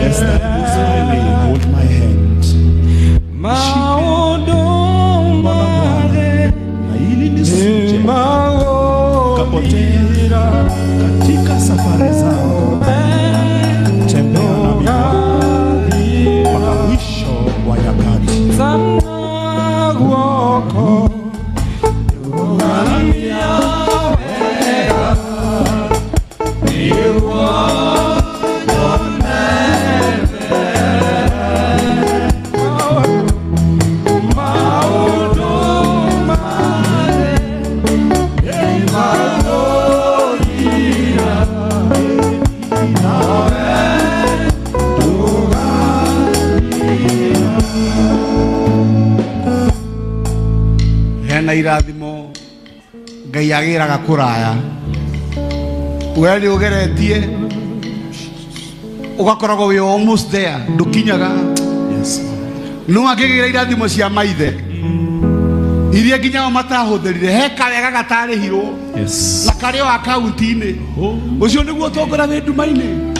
Lest I lose my way, hold my hand. Na ili nisije Nitapotea katika safari zangu, tembea nami Bwana mpaka mwisho wa nyakati. Hena irathimo Ngai agĩraga kũraya, we nĩ ũgeretie ũgakoragwo wĩ almost there, ndũkinyaga. Yes. No angĩgĩra irathimo cia maithe iria nginya o matahũthĩrire, he kawega gatarĩhirwo Yes. na karĩ o akaunti-inĩ ũcio nĩguo ũtongora wĩ nduma-inĩ.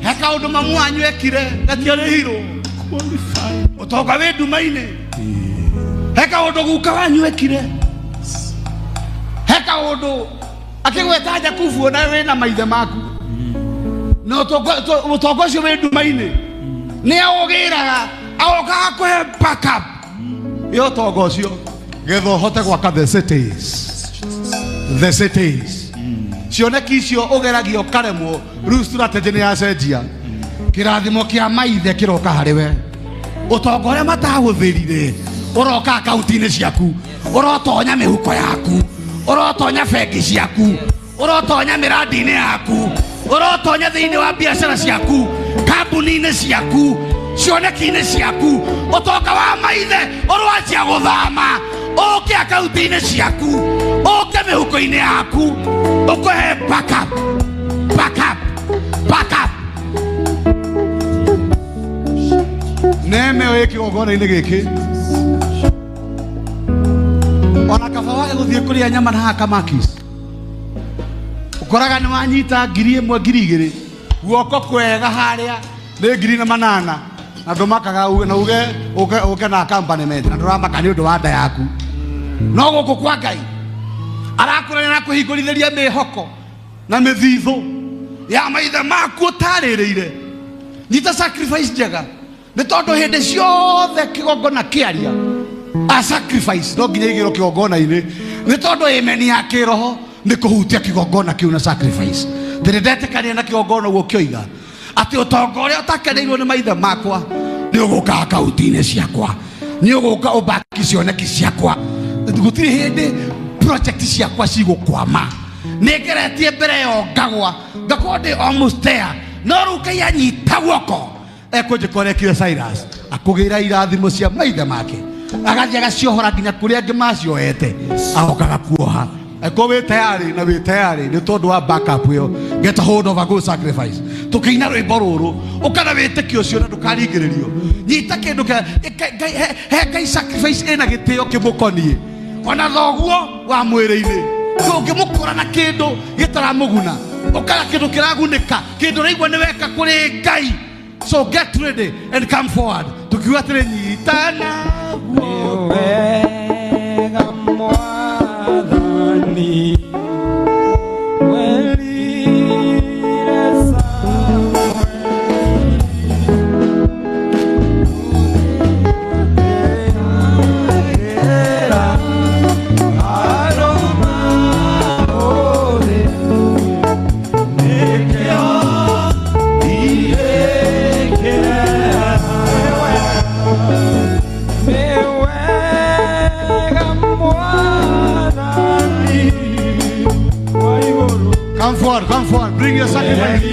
He kaũndũ mamu wanyu ekire gatiarĩhirwo, ũtonga wĩ nduma-inĩ. He kaũndũ guka wanyu ekire, he kaũndũ akĩgweta Jakubu ona wĩna maithe maku na ũtonga ũcio wĩ nduma-inĩ nĩ aũgĩraga agokaga kũhe backup ya ũtonga ũcio getha ũhote gwaka the cities, the cities. Cioneki icio ũgeragia ũkaremwo, rĩu strategy nĩ yacenjia. Kĩrathimo kĩa maithe kĩroka harĩ we, ũtonga ũrĩa matahũthĩrire ũroka akaunti-inĩ ciaku, ũrotonya mĩhuko yaku, ũrotonya bengi ciaku, ũrotonya mĩrandi-inĩ yaku, ũrotonya thĩinĩ wa biacara ciaku, kambuni-inĩ ciaku, cioneki-inĩ ciaku. Ũtonga wa maithe ũroanjia gũthama ũke akaunti-inĩ ciaku, ũke mĩhuko-inĩ yaku, ũkũhe backup, backup, backup. Neme wĩ kĩgongona-inĩ gĩkĩ ona kaba wage gũthiĩ kũrĩa nyama na haha Kamakis, ũkoraga nĩ wanyita 1,000 2,000 guoko kwega harĩa nĩ 1,800 na ndũmakaga uge na uge ũke na accompaniment na ndũramaka nĩ ũndũ wa nda yaku. No gũkũ kwa Ngai arakũrania na kũhingũrithĩria mĩhoko na mĩthithũ ya maithe maku ũtarĩrĩire. Nyita sacrifice njega nĩ tondũ hĩndĩ ciothe kĩgongona kĩaria a sacrifice no nginya igĩrwo kĩgongona-inĩ nĩ tondũ ĩmeni ya kĩroho nĩ kũhutia kĩgongona kĩu na sacrifice. Ndĩrĩ ndetĩkania na kĩgongona ũguo kĩoiga atĩ ũtonga ũrĩa ũtakeneirwo nĩ maithe makwa nĩ ũgũka akaunti-inĩ ciakwa, nĩ ũgũka ũbaki cioneki ciakwa, gũtirĩ hĩndĩ project ciakwa cigũkwama. Nĩ ngeretie mbere yo ngagwa ngakorwo ndĩ almost there, no rĩu Ngai anyita guoko ekũnjĩka ũrĩa ekire Cyrus, akũgĩra irathimo cia maithe make, agathiĩ agaciohora nginya kũrĩa angĩ macioete, agokaga kuoha. Eko wĩ tayari na wĩ tayari nĩ tondũ wa backup ĩyo. Get a hold of a good sacrifice. Tũkĩina rwĩmbo rũrũ ũkana wĩtĩkio ũcio na ndũkaringĩrĩrio. Nyita kĩndũ he Ngai sacrifice ĩna gĩtĩo kĩmũkoniĩ ona thoguo wa mwĩrĩ-inĩ. Ũngĩmũkora na kĩndũ gĩtaramũguna, ũkara kĩndũ kĩragunĩka, kĩndũ ũraigua nĩ weka kũrĩ Ngai. So get ready and come forward. Tukiuga atĩrĩ, nyitana guoko. Wega Mwathani, werire Samueli, Come forward, come forward, bring your sacrifice.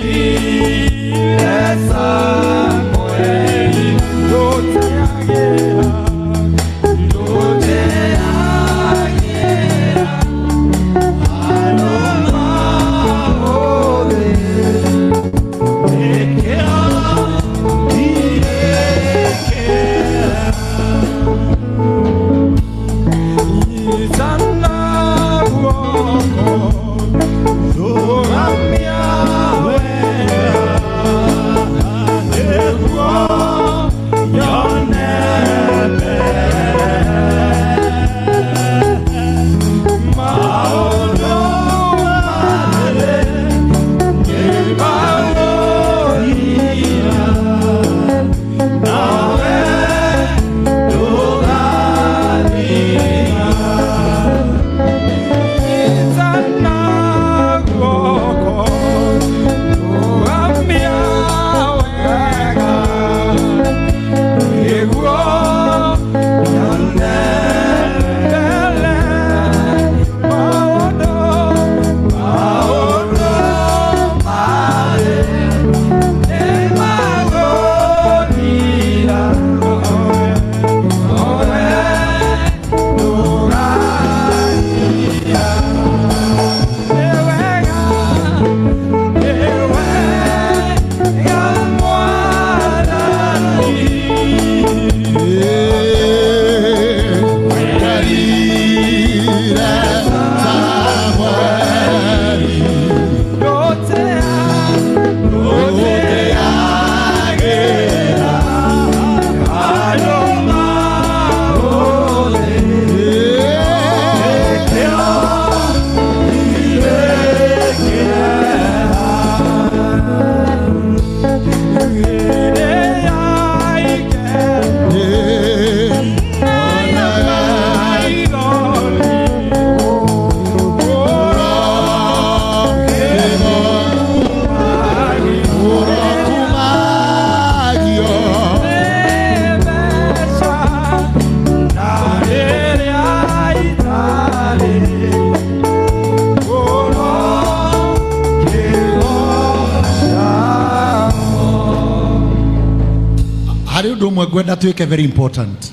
Ũmwe ngwenda twĩke very important.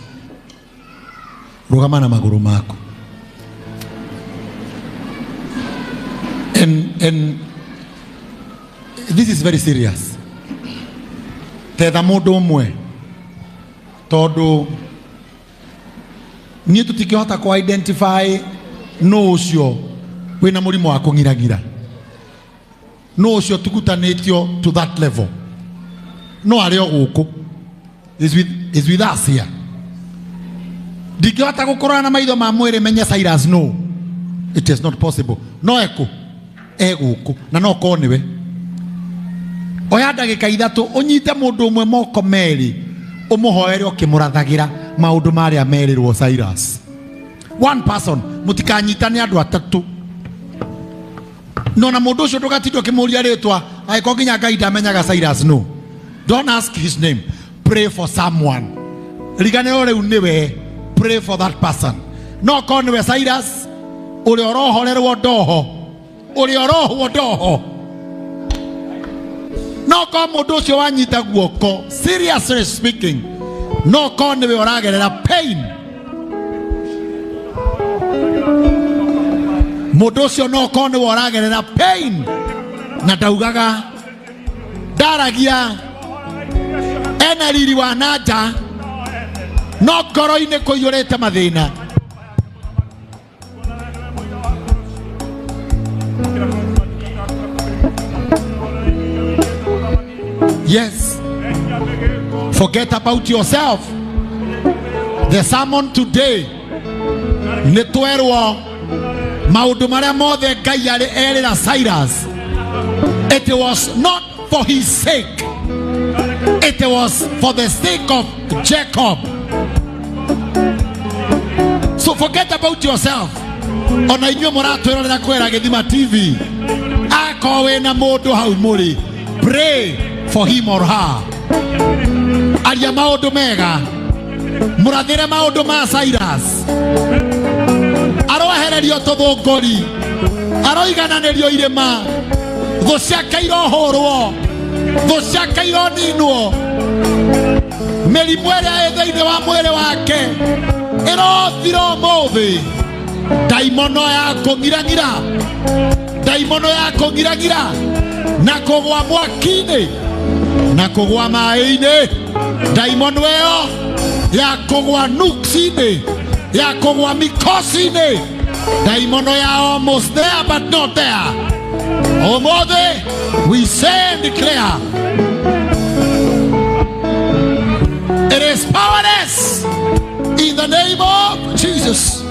Rũgama na magũrũ maku. And this is very serious. Tetha mũndũ ũmwe tondũ niĩ tũtingĩhota kũ identify nũ ũcio wĩna mũrimũ wa kũng'iragira, nũ ũcio tugutanĩtio to that level, no arĩ o gũkũ, is with us here. Ndingĩhota gũkũrora na maitho ma mwĩrĩ menye Cyrus, no, it is not possible. No ekũ e gũkũ na no korwo nĩwe. Oya ndagĩka ithatũ ũnyite mũndũ ũmwe moko merĩ ũmũhoere ũkĩmũrathagĩra maũndũ marĩa merĩrwo Cyrus. One person, mũtikanyitane andũ atatũ. No na mũndũ ũcio ndũgatinda ũkĩmũria rĩtwa angĩkorwo nginya Ngai ndamenyaga Cyrus, no. Don't ask his name. Pray for someone. Riganĩrwo rĩu nĩwe. Pray for that person. No korwo nĩwe Cyrus ũrĩa ũrohorerwo ndoho, ũrĩa ũrohwo ndoho, no korwo mũndũ ũcio wanyita guoko, seriously speaking, no korwo nĩwe ũragerera pain, mũndũ ũcio no korwo nĩwe ũragerera pain na ndaugaga, ndaragia, ena riri wa na nja, no ngoro-inĩ kũiyũrĩte mathĩna. Yes. Forget about yourself. The sermon today nĩ twerwo maũndũ marĩa mothe Ngai arĩ erĩra Cyrus. It was not for his sake. It was for the sake of Jacob. So forget about yourself. Ona inyuĩ mũratwĩrorera kwĩra Gĩthima TV. Akorwo wĩna mũndũ hau mũrĩ, pray for him or her. Aria maũndũ mega, mũrathĩre maũndũ ma Cyrus. Aroehererio tũthũngũri, aroigananĩrio irĩma, thũ ciake irohũrwo, thũ ciake ironinwo, mĩrimũ ĩrĩa ĩ thĩinĩ wa mwĩrĩ wake ĩrothira ũmũthĩ. Ndaimono ya kũng'irang'ira, ndaimono ya kũng'irang'ira na kũgwa mwaki-inĩ na kũgwa maĩ-inĩ, ndaimono ĩyo ya kũgwa nuksi-inĩ, ya kũgwa mikosi-inĩ, ndaimono ya almost there but not there. Ũmũthĩ we say and declare it is powerless in the name of Jesus.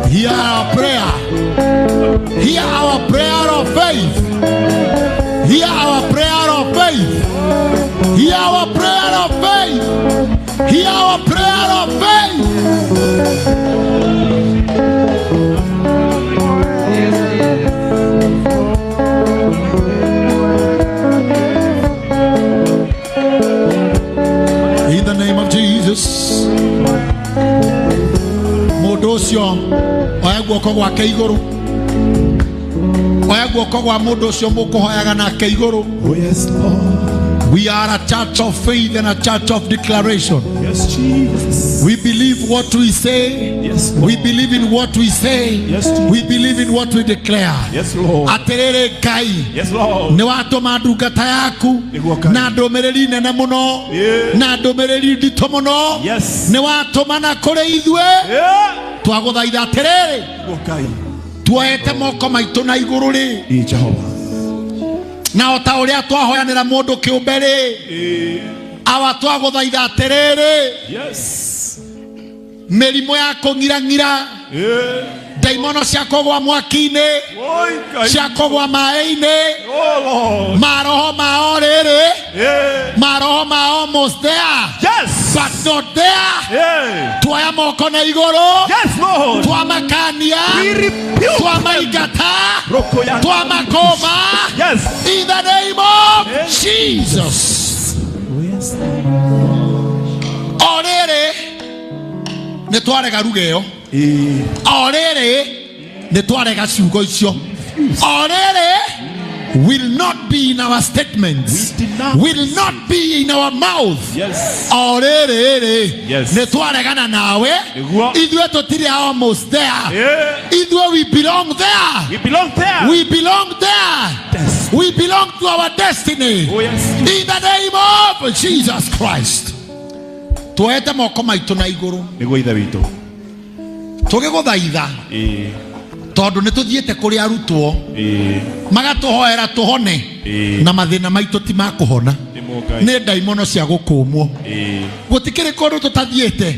Hear our prayer. Hear our prayer of faith. Hear our prayer of faith. Hear our prayer of faith. Hear our prayer of faith. In the name of Jesus. Mũndũ ũcio oya guoko gwake igũrũ, oya guoko gwa mũndũ ũcio mũkũhoyaga nake igũrũ. Oh yes, Lord. We are a church of faith and a church of declaration. Yes, Jesus. We believe what we say. Yes, Lord. We believe in what we say. Yes, Jesus. We believe in what we declare. Yes, Lord. Atĩrĩrĩ Ngai, Yes, Lord. nĩ watũma ndungata yaku Nĩguo Ngai. na ndũmĩrĩri nene mũno Yeah. na ndũmĩrĩri nditũ mũno. Yes. Nĩ watũma na kũrĩ ithuĩ. Yeah. Twagũthaitha atĩrĩrĩ, Nĩguo Ngai. tuoete moko maitũ na igũrũ rĩ, Ĩ Jehova. na o ta ũrĩa twahoyanĩra mũndũ kĩũmbe rĩ, Awa twagũthaitha atĩrĩrĩ. Yes. Mĩrimũ ya kũng'irang'ira. Ndaimono cia kũgwa mwaki-inĩ. Cia kũgwa maĩ-inĩ. Maroho ma o rĩrĩ. Maroho ma almost there. Yes. But not there. Tuoya moko na igũrũ. Yes, Lord. Twamakania. We rebuke. Twamaingata. Twamakoma. Yes. In the name of Jesus. Yes. O rĩrĩ nĩ twarega ruga ĩyo. O rĩrĩ nĩ twarega ciugo icio. O rĩrĩ will not be in our statements, will not be in our mouth. Yes. O rĩrĩ Yes. nĩ twaregana nawe. Nĩguo. Ithuĩ tũtirĩ almost there. Ithuĩ we belong there. We belong there. We belong there. Yes. We belong to our destiny. Oh, yes. In the name of Jesus Christ. Tuoete moko maitũ na igũrũ. Nĩguo Ithe witũ. Tũgĩgũthaitha. Tondũ nĩ tũthiĩte kũrĩ arutwo. Magatũhoera tũhone. Na mathĩna maitũ ti ma kũhona. Nĩ ndaimono cia gũkũmwo. Gũtikĩrĩ kũndũ tũtathiĩte.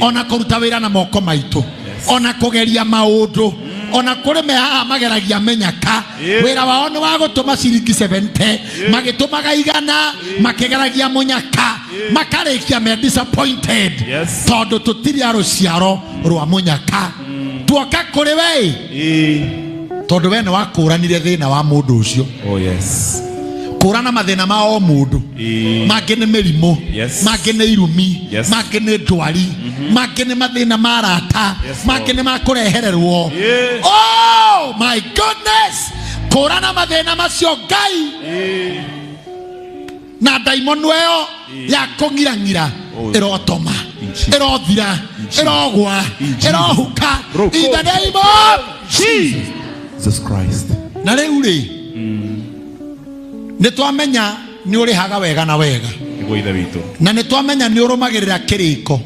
Ona kũruta wĩra na moko maitũ. Ona kũgeria maũndũ. Ona kũrĩ me haha mageragia menyaka. Wĩra wao nĩ wa gũtũma ciringi 70. Magĩtũmaga igana. Makĩgeragia mũnyaka. Makarĩkia me disappointed. Yes. Tondũ tũtirĩ a rũciaro rwa mũnyaka. Tuoka kũrĩ we. Tondũ we nĩ wakũranire thĩna wa mũndũ ũcio. Oh yes. Kũrana mathĩna ma o mũndũ. Mangĩ nĩ mĩrimũ. Yes. Mangĩ nĩ irumi. Yes. Mangĩ nĩ ndwari. Mangĩ nĩ mathĩna ma arata. Yes, Mangĩ nĩ ma kũrehererwo. Oh my goodness. Kũrana mathĩna macio Ngai. Na ndaimono ĩyo ya kũng'irang'ira ĩrotoma, ĩrothira, ĩrogwa, ĩrohuka. In the name of Jesus Christ. Na rĩu rĩ nĩ twamenya nĩ ũrĩhaga wega na wega. Nĩguo Ithe witũ. Na nĩ twamenya nĩ ũrũmagĩrĩra kĩrĩko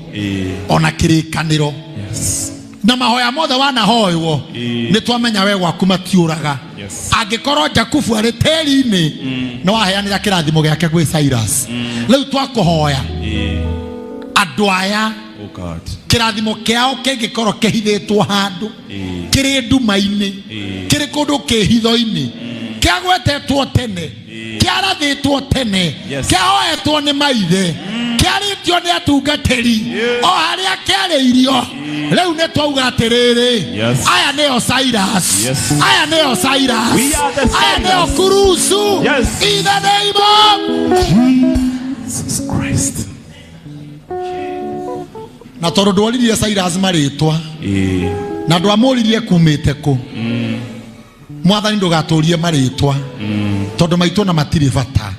ona kĩrĩkanĩro. Yes. Na mahoya mothe wanahoywo nĩ twamenya we gwaku matiũraga. Yes. Angĩkorwo Jakubu arĩ tĩri-inĩ no aheanĩra kĩrathimo gĩake gwĩ Cyrus. Rĩu twakũhoya andũ aya Oh God. kĩrathimo kĩao kĩngĩkorwo kĩhithĩtwo handũ kĩrĩ nduma-inĩ kĩrĩ kũndũ kĩhitho-inĩ kĩagwetetwo tene kĩarathĩtwo tene kĩahoetwo nĩ maithe kĩarĩtio nĩ atungatĩri o harĩa kĩarĩirio rĩu nĩ twauga atĩrĩrĩ aya nĩo Cyrus, aya nĩo Cyrus, aya nĩo Kurusu. In the name of Jesus Christ. Na tondũ ndworirie Cyrus marĩtwa na ndwamũririe kumĩte kũ, Mwathani ndũgatũrie marĩtwa tondũ maitũ na matirĩ bata.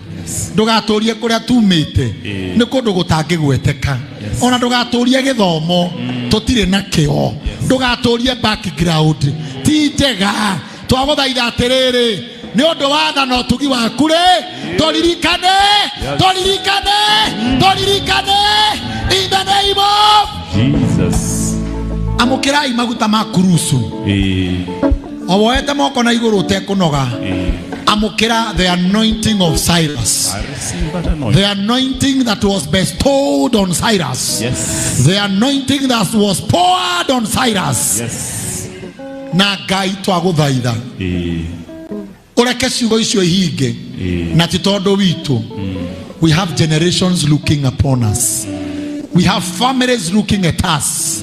Ndũgatũrie kũrĩa tumĩte nĩ kũndũ gũtangĩgweteka. Ona ndũgatũrie gĩthomo tũtirĩ nakĩo. Ndũgatũrie background ti njega. Twagũthaitha atĩrĩrĩ nĩ ũndũ wa tha na ũtugi waku rĩ, tũririkane, tũririkane, tũririkane in the name of Jesus. Amũkĩrai maguta ma kurusu. O woete moko na igũrũ ũtekũnoga. Amũkĩra the anointing of Cyrus. I receive that anointing. The anointing that was bestowed on Cyrus. Yes. The anointing that was poured on Cyrus. Yes. Na Ngai twagũthaitha. Ũreke ciugo icio ihinge. Na ti tondũ witũ. We have generations looking upon us. We have families looking at us.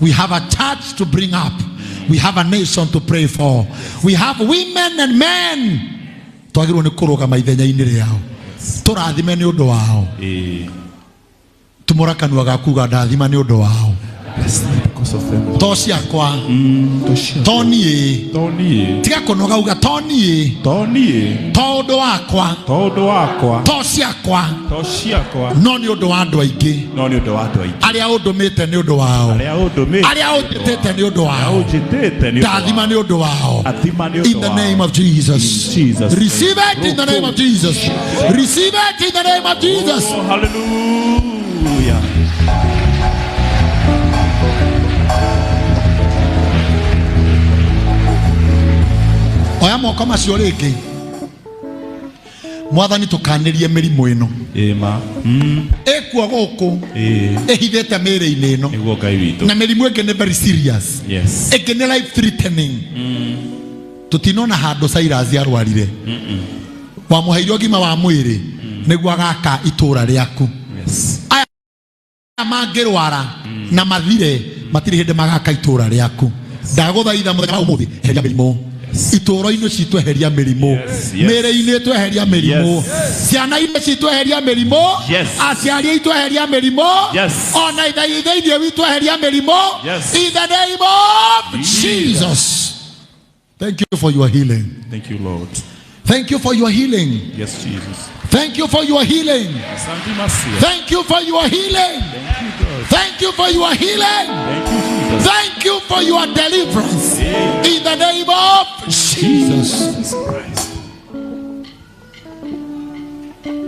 We have a church to bring up. We have a nation to pray for. We have women and men. Twagĩrĩirwo nĩ kũrũgama ithenya-inĩ rĩao. Tũrathime nĩ ũndũ wao. Tumũra kanua gaku uga ndathima nĩ ũndũ wao. To ciakwa. To niĩ. Tiga kũnoga uga to niĩ. To ũndũ wakwa. To ciakwa. No nĩ ũndũ wa andũ aingĩ. Arĩa ũndũmĩte nĩ ũndũ wao. Arĩa ũnjĩtĩte nĩ ũndũ wao. Ndathima nĩ ũndũ wao. In the name of Jesus. Receive it in the name of Jesus. Receive it in the name of Jesus. Oh, hallelujah. Oya moko macio rĩngĩ. Mwathani tũkanĩrie mĩrimũ ĩno. Ĩma. Ĩkuo gũkũ. Ĩĩ. Ĩhithĩte mĩĩrĩ-inĩ ĩno. Nĩguo Ngai witũ. Na mĩrimũ ĩngĩ nĩ very serious. Yes. Ĩngĩ nĩ life threatening. Tũtinona handũ Cyrus arwarire. Wamũheire ũgima wa mwĩrĩ nĩguo agaka itũũra rĩaku. Yes. Aya mangĩrwara na mathire matirĩ hĩndĩ magaka itũũra rĩaku. Ndagũthaitha mũthenya wa ũmũthĩ eheria mĩrimũ. Itũũro-inĩ citũ eheria mĩrimũ. Yes, yes. Mĩĩrĩ-inĩ tweheria mĩrimũ. Yes. Ciana-inĩ citũ eheria mĩrimũ. Yes. Aciari aitũ eheria mĩrimũ. Yes. Ona thĩinĩ witũ eheria mĩrimũ. Yes. In the name of Jesus. Thank you for your healing. Thank you, Lord. Thank you for your healing. Yes, Jesus. Thank you for your healing. Asante Masia. Thank you for your healing. Thank you, God. Thank you for your healing. Thank you, Jesus. Thank you for your deliverance. In the name of Jesus. Jesus Christ.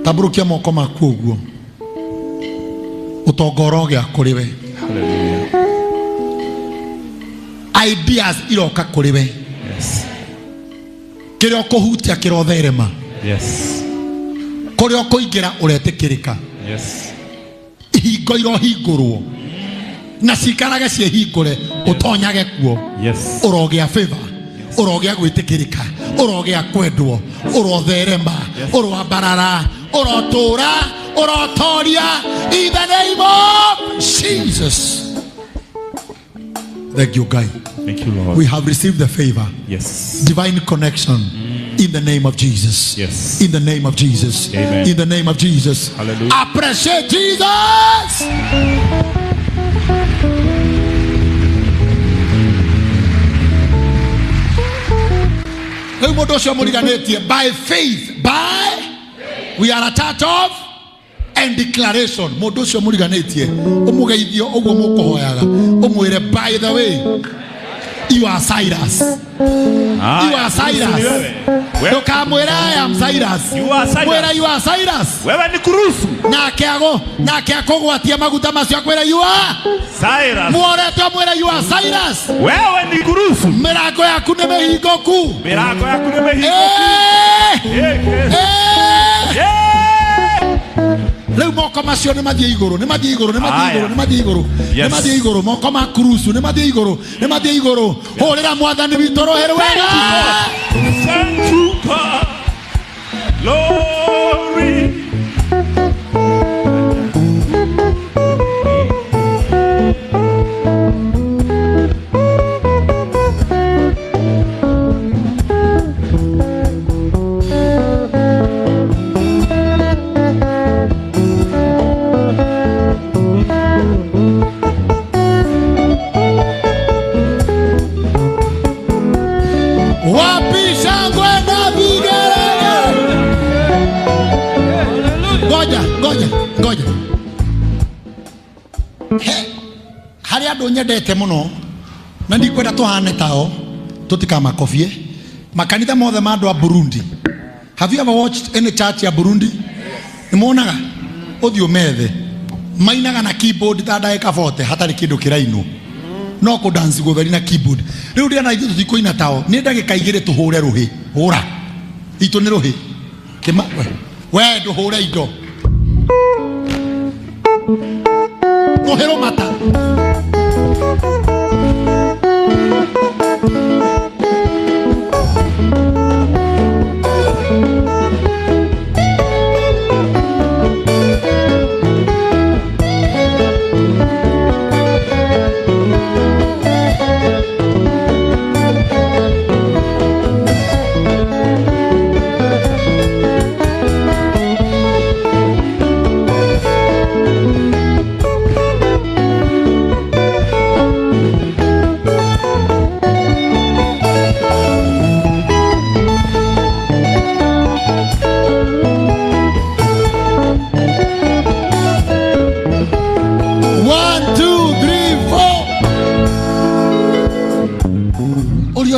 Tambũrũkia moko maku ũguo. Ũtonga ũrogĩa kũrĩ we. Hallelujah. Ideas iroka kũrĩ we. Yes. Kĩrĩa ũkũhutia kĩrotherema. Yes. Kũrĩa ũkũingĩra ũretĩkĩrĩka. Yes. Ihingo irohingũrwo. Na cikarage ciĩhingũre ũtonyage kuo. Yes. Ũrogĩa favor. Ũrogĩa gwĩtĩkĩrĩka. Ũrogĩa kwendwo. Ũrotherema. Ũroambarara. Ũrotũra. Ũrotoria. In the name of Jesus. Thank you, Guy. Thank you, Lord. We have received the favor. Yes. Divine connection. In the name of Jesus. Yes. In the name of Jesus. Amen. In the name of Jesus. Hallelujah. Appreciate Jesus. Rĩu mũndũ ũcio mũriganĩtie by faith, by we are a church of and declaration. Mũndũ ũcio mũriganĩtie ũmũgeithio ũguo mũkũhoyaga ũmwĩre by the way you are Cyrus. You are Cyrus. Wewe. Ndũkamwĩre I am Cyrus. You are Cyrus. Mwĩre you are Cyrus. Wewe ni kurusu. Nake agũ nake akũgwatia maguta macio akwĩre you are Cyrus. muoretwo mwĩre you are Cyrus. Wewe ni kurusu. Mĩrango yaku nĩ mĩhingũku. Milango yaku ni mĩhingũku. Eh! Eh, Eh! eh. Rĩu moko macio nĩ mathiĩ igũrũ, nĩ mathiĩ igũrũ, nĩ mathiĩ Aya. igũrũ, nĩ mathiĩ igũrũ, nĩ Yes. mathiĩ igũrũ, moko ma kurusu nĩ mathiĩ igũrũ, nĩ mathiĩ igũrũ. Hũrĩra mwathani witũ rũhĩ rwega. Thank you, God. Glory. Wapi shangwe na vigelegele? Ngoja, ngoja, ngoja. He, harĩ andũ nyendete mũno na ndikwenda tũhane tao tũtikamakobie makanitha mothe ma andũ a Burundi. Have you ever watched any church ya Burundi? Nĩ monaga ũthiũ methe mainaga na keyboard ta ndagĩka 40 hatarĩ kĩndũ kĩrainwo no kũ dance gũtheri na keyboard. Rĩu ndĩrona ithuĩ tũtikũina tao nĩ ndagĩka igĩrĩ tũhũre rũhĩ hũra itũ nĩ rũhĩ kĩma we ndũhũre indo rũhĩ rũmata.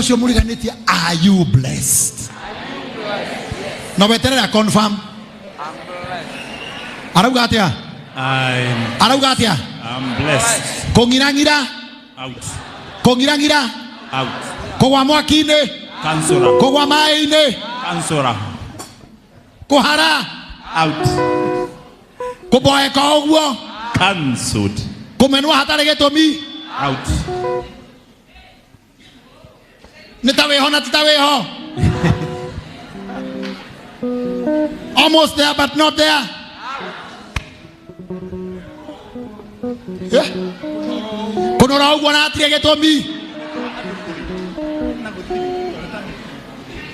Ũcio mũriganĩtie, are you blessed? No weterere confirm. Arauga atĩa? Arauga atĩa? I'm blessed. Kũng'irang'ira. Out. Kũng'irang'ira. Out. Kũgwa mwaki-inĩ. Kansora. Kũgwa maĩ-inĩ. Kansora. Kuhara. Out. Kuboeka ũguo. Cancelled. Kũmenwo hatarĩ gĩtũmi. Out. Nĩ ta wĩho na ti ta wĩho. Almost there but not there. Yeah. Kũnora ũguo na hatirĩ gĩtũmi.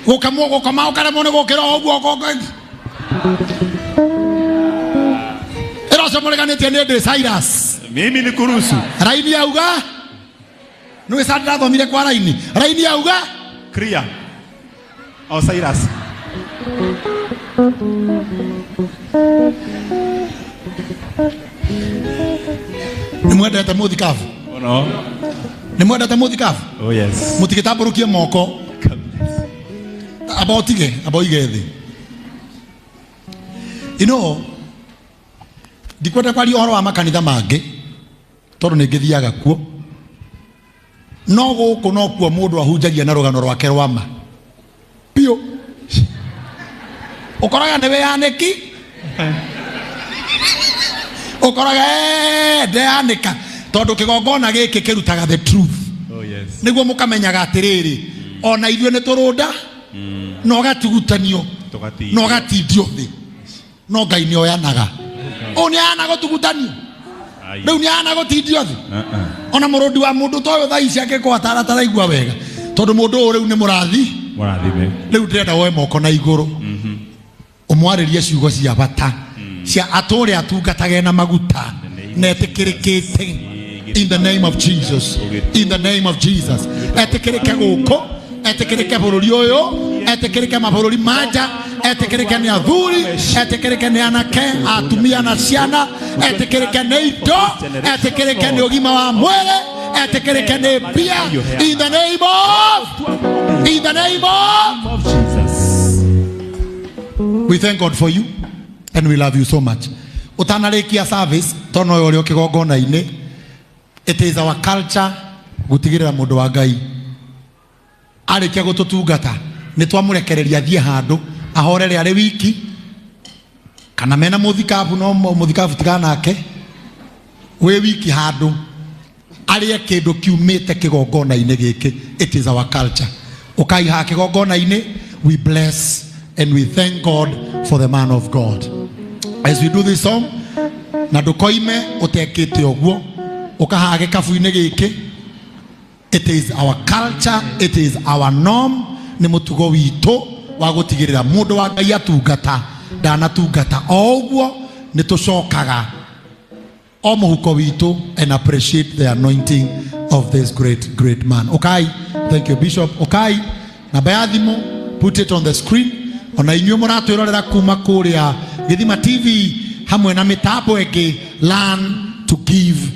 Gũkamwo gũkoma ũkaremwo nĩ gũkĩra ũguo. Ĩra ũcio mũreganĩtie nĩ ndĩ Cyrus. Mimi ni kuruhusu. Raini auga. Nĩ wĩca ndĩrathomire kwa raini. Raini auga. Clear. O Cyrus. Nĩ mwendete mũthikabu? Oh no. Nĩ mwendete mũthikabu? Oh yes. Mũtigĩtambũrũkie moko. Aba ũtige, aba ũige thĩ. You know, ndikwenda kwaria ũhoro wa makanitha mangĩ tondũ nĩ ngĩthiaga kuo. No gũkũ no kuo mũndũ ahunjagia na rũgano rwake rwa ma. Biũ. Ũkoraga nĩ wĩyanĩki. Ũkoraga ndeyanĩka tondũ kĩgongona gĩkĩ kĩrutaga the truth. Oh yes. Nĩguo mũkamenyaga atĩrĩrĩ, ona ithuĩ nĩ tũrũnda na ũgatugutanio na ũgatindio thĩ, no Ngai nĩ oyanaga. Ũũ nĩ ahana gũtugutanio, rĩu nĩ ahana gũtindio thĩ. Ona mũrũndi wa mũndũ ta ũyũ thaa ici angĩkorwo ataraigua wega, tondũ mũndũ ũyũ rĩu nĩ mũrathi. Mũrathime. Rĩu ndĩrenda woe moko na igũrũ ũmwarĩrie ciugo cia bata cia atũre atungatage na maguta na etĩkĩrĩkĩte. In the name of Jesus. In the name of Jesus. Etĩkĩrĩke gũkũ, etĩkĩrĩke bũrũri ũyũ, etĩkĩrĩke mabũrũri manja, etĩkĩrĩke nĩ athuri, etĩkĩrĩke nĩ anake, atumia na ciana, etĩkĩrĩke nĩ indo, etĩkĩrĩke nĩ ũgima wa mwĩrĩ, etĩkĩrĩke nĩ mbia. In the name of, in the name of Jesus. We thank God for you and we love you so much. Ũtanarĩkia service tondũ ũyũ ũrĩ o kĩgongona-inĩ, it is our culture gũtigĩrĩra mũndũ wa Ngai arĩkia gũtũtungata nĩ twamũrekereria athiĩ handũ ahorere arĩ wiki, kana mena mũthikabu, no mũthikabu tigana nake, wĩ wiki handũ arĩe kĩndũ kiumĩte kĩgongona-inĩ gĩkĩ. It is our culture. Ũkai haha kĩgongona-inĩ, we bless and we thank God for the man of God. As we do this song, na ndũkoime ũtekĩte ũguo, ũkahaha gĩkabu-inĩ gĩkĩ. It is our culture, it is our norm. Nĩ mũtugo witũ wa gũtigĩrĩra mũndũ wa Ngai atungata ndanatungata o ũguo, nĩ tũcokaga o mũhuko witũ and appreciate the anointing of this great, great man. Okay, thank you Bishop. Okay, namba ya thimũ, put it on the screen. Ona inyuĩ mũratwĩrorera kuma kũrĩa Gĩthima TV hamwe na mĩtambo ĩngĩ, learn to give,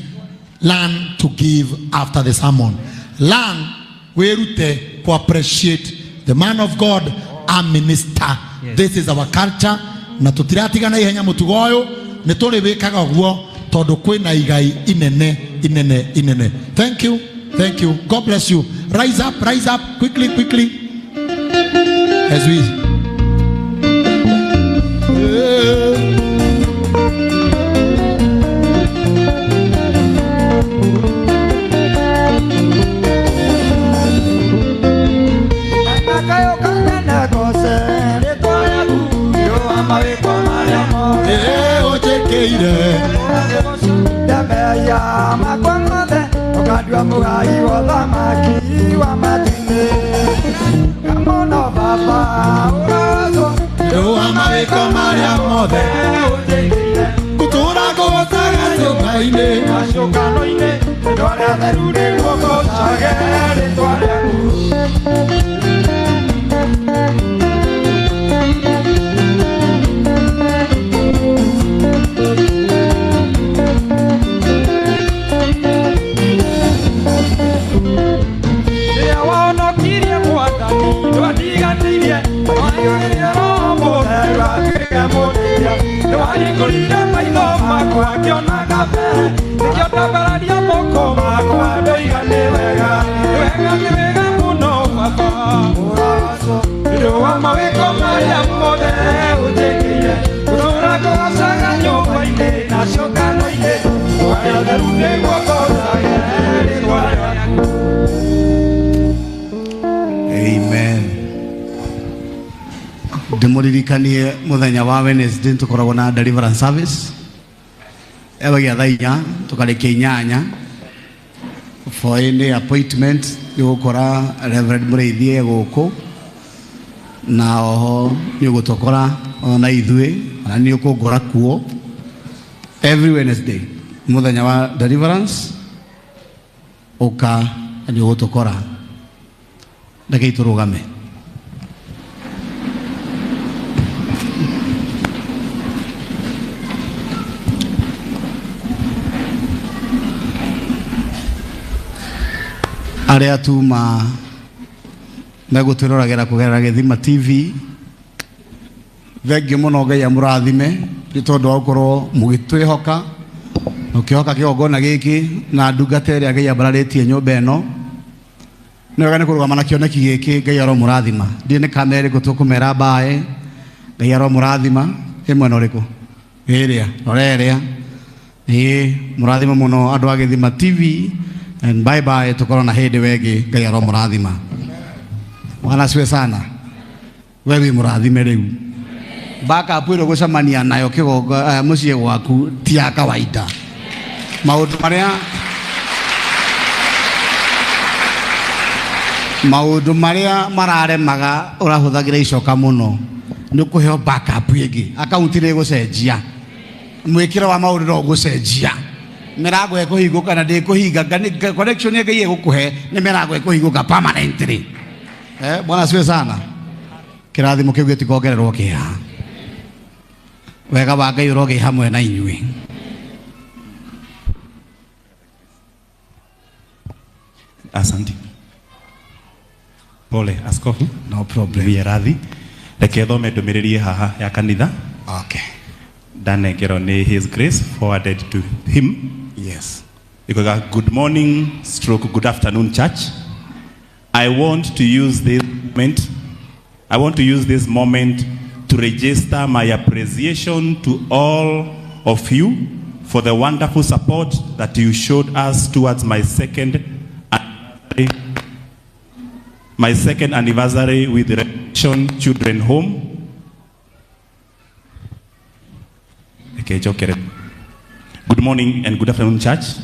learn to give after the sermon. Learn, wĩrute ku appreciate the man of God, a minister. Yes. This is our culture na tũtiratigana ihenya mũtugo ũyũ, nĩ tũrĩ wĩkaga ũguo tondũ kwĩna igai inene inene inene. Thank you, thank you. God bless you. Rise up, rise up quickly, quickly as we Ndĩmũririkanie mũthenya wa Wednesday tũkoragwo na deliverance service ĩbagia thaa inya tũkarĩkia inyanya. For any appointment nĩ ũgũkora Reverend Mũrĩithi e gũkũ, na oho nĩ ũgũtũkora ona ithuĩ, ona nĩ ũkũngora kuo every Wednesday mũthenya wa deliverance, ũka nĩ ũgũtũkora. Rekei tũrũgame. Arĩa tuma megũtwĩroragĩra kũgerera Gĩthima TV, thengiũ mũno, Ngai amũrathime nĩ tondũ wa gũkorwo mũgĩtwĩhoka, ũkĩhoka kĩgongona gĩkĩ na ndungata ĩrĩa Ngai ambararĩtie nyũmba ĩno. Nĩ wega nĩ kũrũgama na kĩoneki gĩkĩ, Ngai aromũrathima. Ndiĩ nĩ kamera ĩrĩkũ tũkũmera mbae, Ngai aromũrathima. Ĩ mwena ũrĩkũ? Ĩrĩa rora ĩrĩa. Ĩĩ, mũrathime mũno andũ a Gĩthima TV, and bye bye, tukorwo na hĩndĩ wengĩ. Ngai aromũrathima. Bwana asifiwe sana. We wĩ mũrathime rĩu. Backup ĩrĩa ũgũcemania nayo kĩgongo mũciĩ gwaku ti ya kawaida. Maũndũ marĩa mararemaga ũrahũthagĩra icoka mũno, nĩ ũkũheo backup ĩngĩ. Akaunti nĩ ĩgũcenjia, mwĩkĩre wa maũndũ no ũgũcenjia, mĩrango ĩkũhingũka na ndĩkũhinga. Connection ĩrĩa Ngai ĩgũkũhe nĩ mĩrango ĩkũhingũka permanently. Bwana asifiwe sana. Kĩrathimo kĩu gĩtikongererwo kĩeha. Wega wa Ngai ũrogĩ hamwe na inyuĩ. Asante. Pole askofu. No problem. Niwie rathi. Reke thome ndũmĩrĩri ĩ haha ya kanitha. Okay. Ndanengerwo nĩ His Grace, forwarded to him. Yes. Ikoiga, good morning stroke good afternoon, church. I want to use this moment I want to use this moment to register my appreciation to all of you for the wonderful support that you showed us towards my second anniversary with the Redemption Children Home. Okay, jokere. Good morning and good afternoon, church.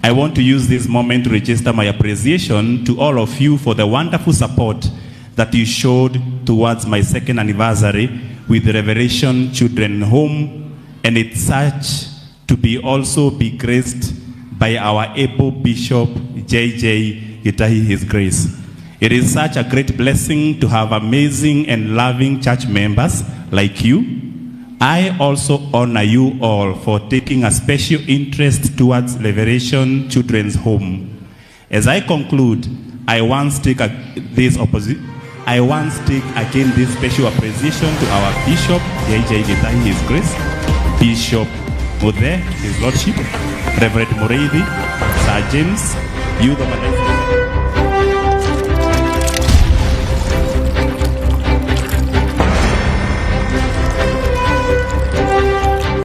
I want to use this moment to register my appreciation to all of you for the wonderful support that you showed towards my second anniversary with the Revelation Children Home, and it's such to be also be graced by our able Bishop J.J. Gitahi, His Grace. It is such a great blessing to have amazing and loving church members like you. I also honor you all for taking a special interest towards Liberation Children's Home. As I conclude, I once take again this special appreciation to our Bishop, J.J. Gitahi, His Grace, Bishop Muthe, His Lordship, Reverend Mureithi, Sir James, Youth Organizer.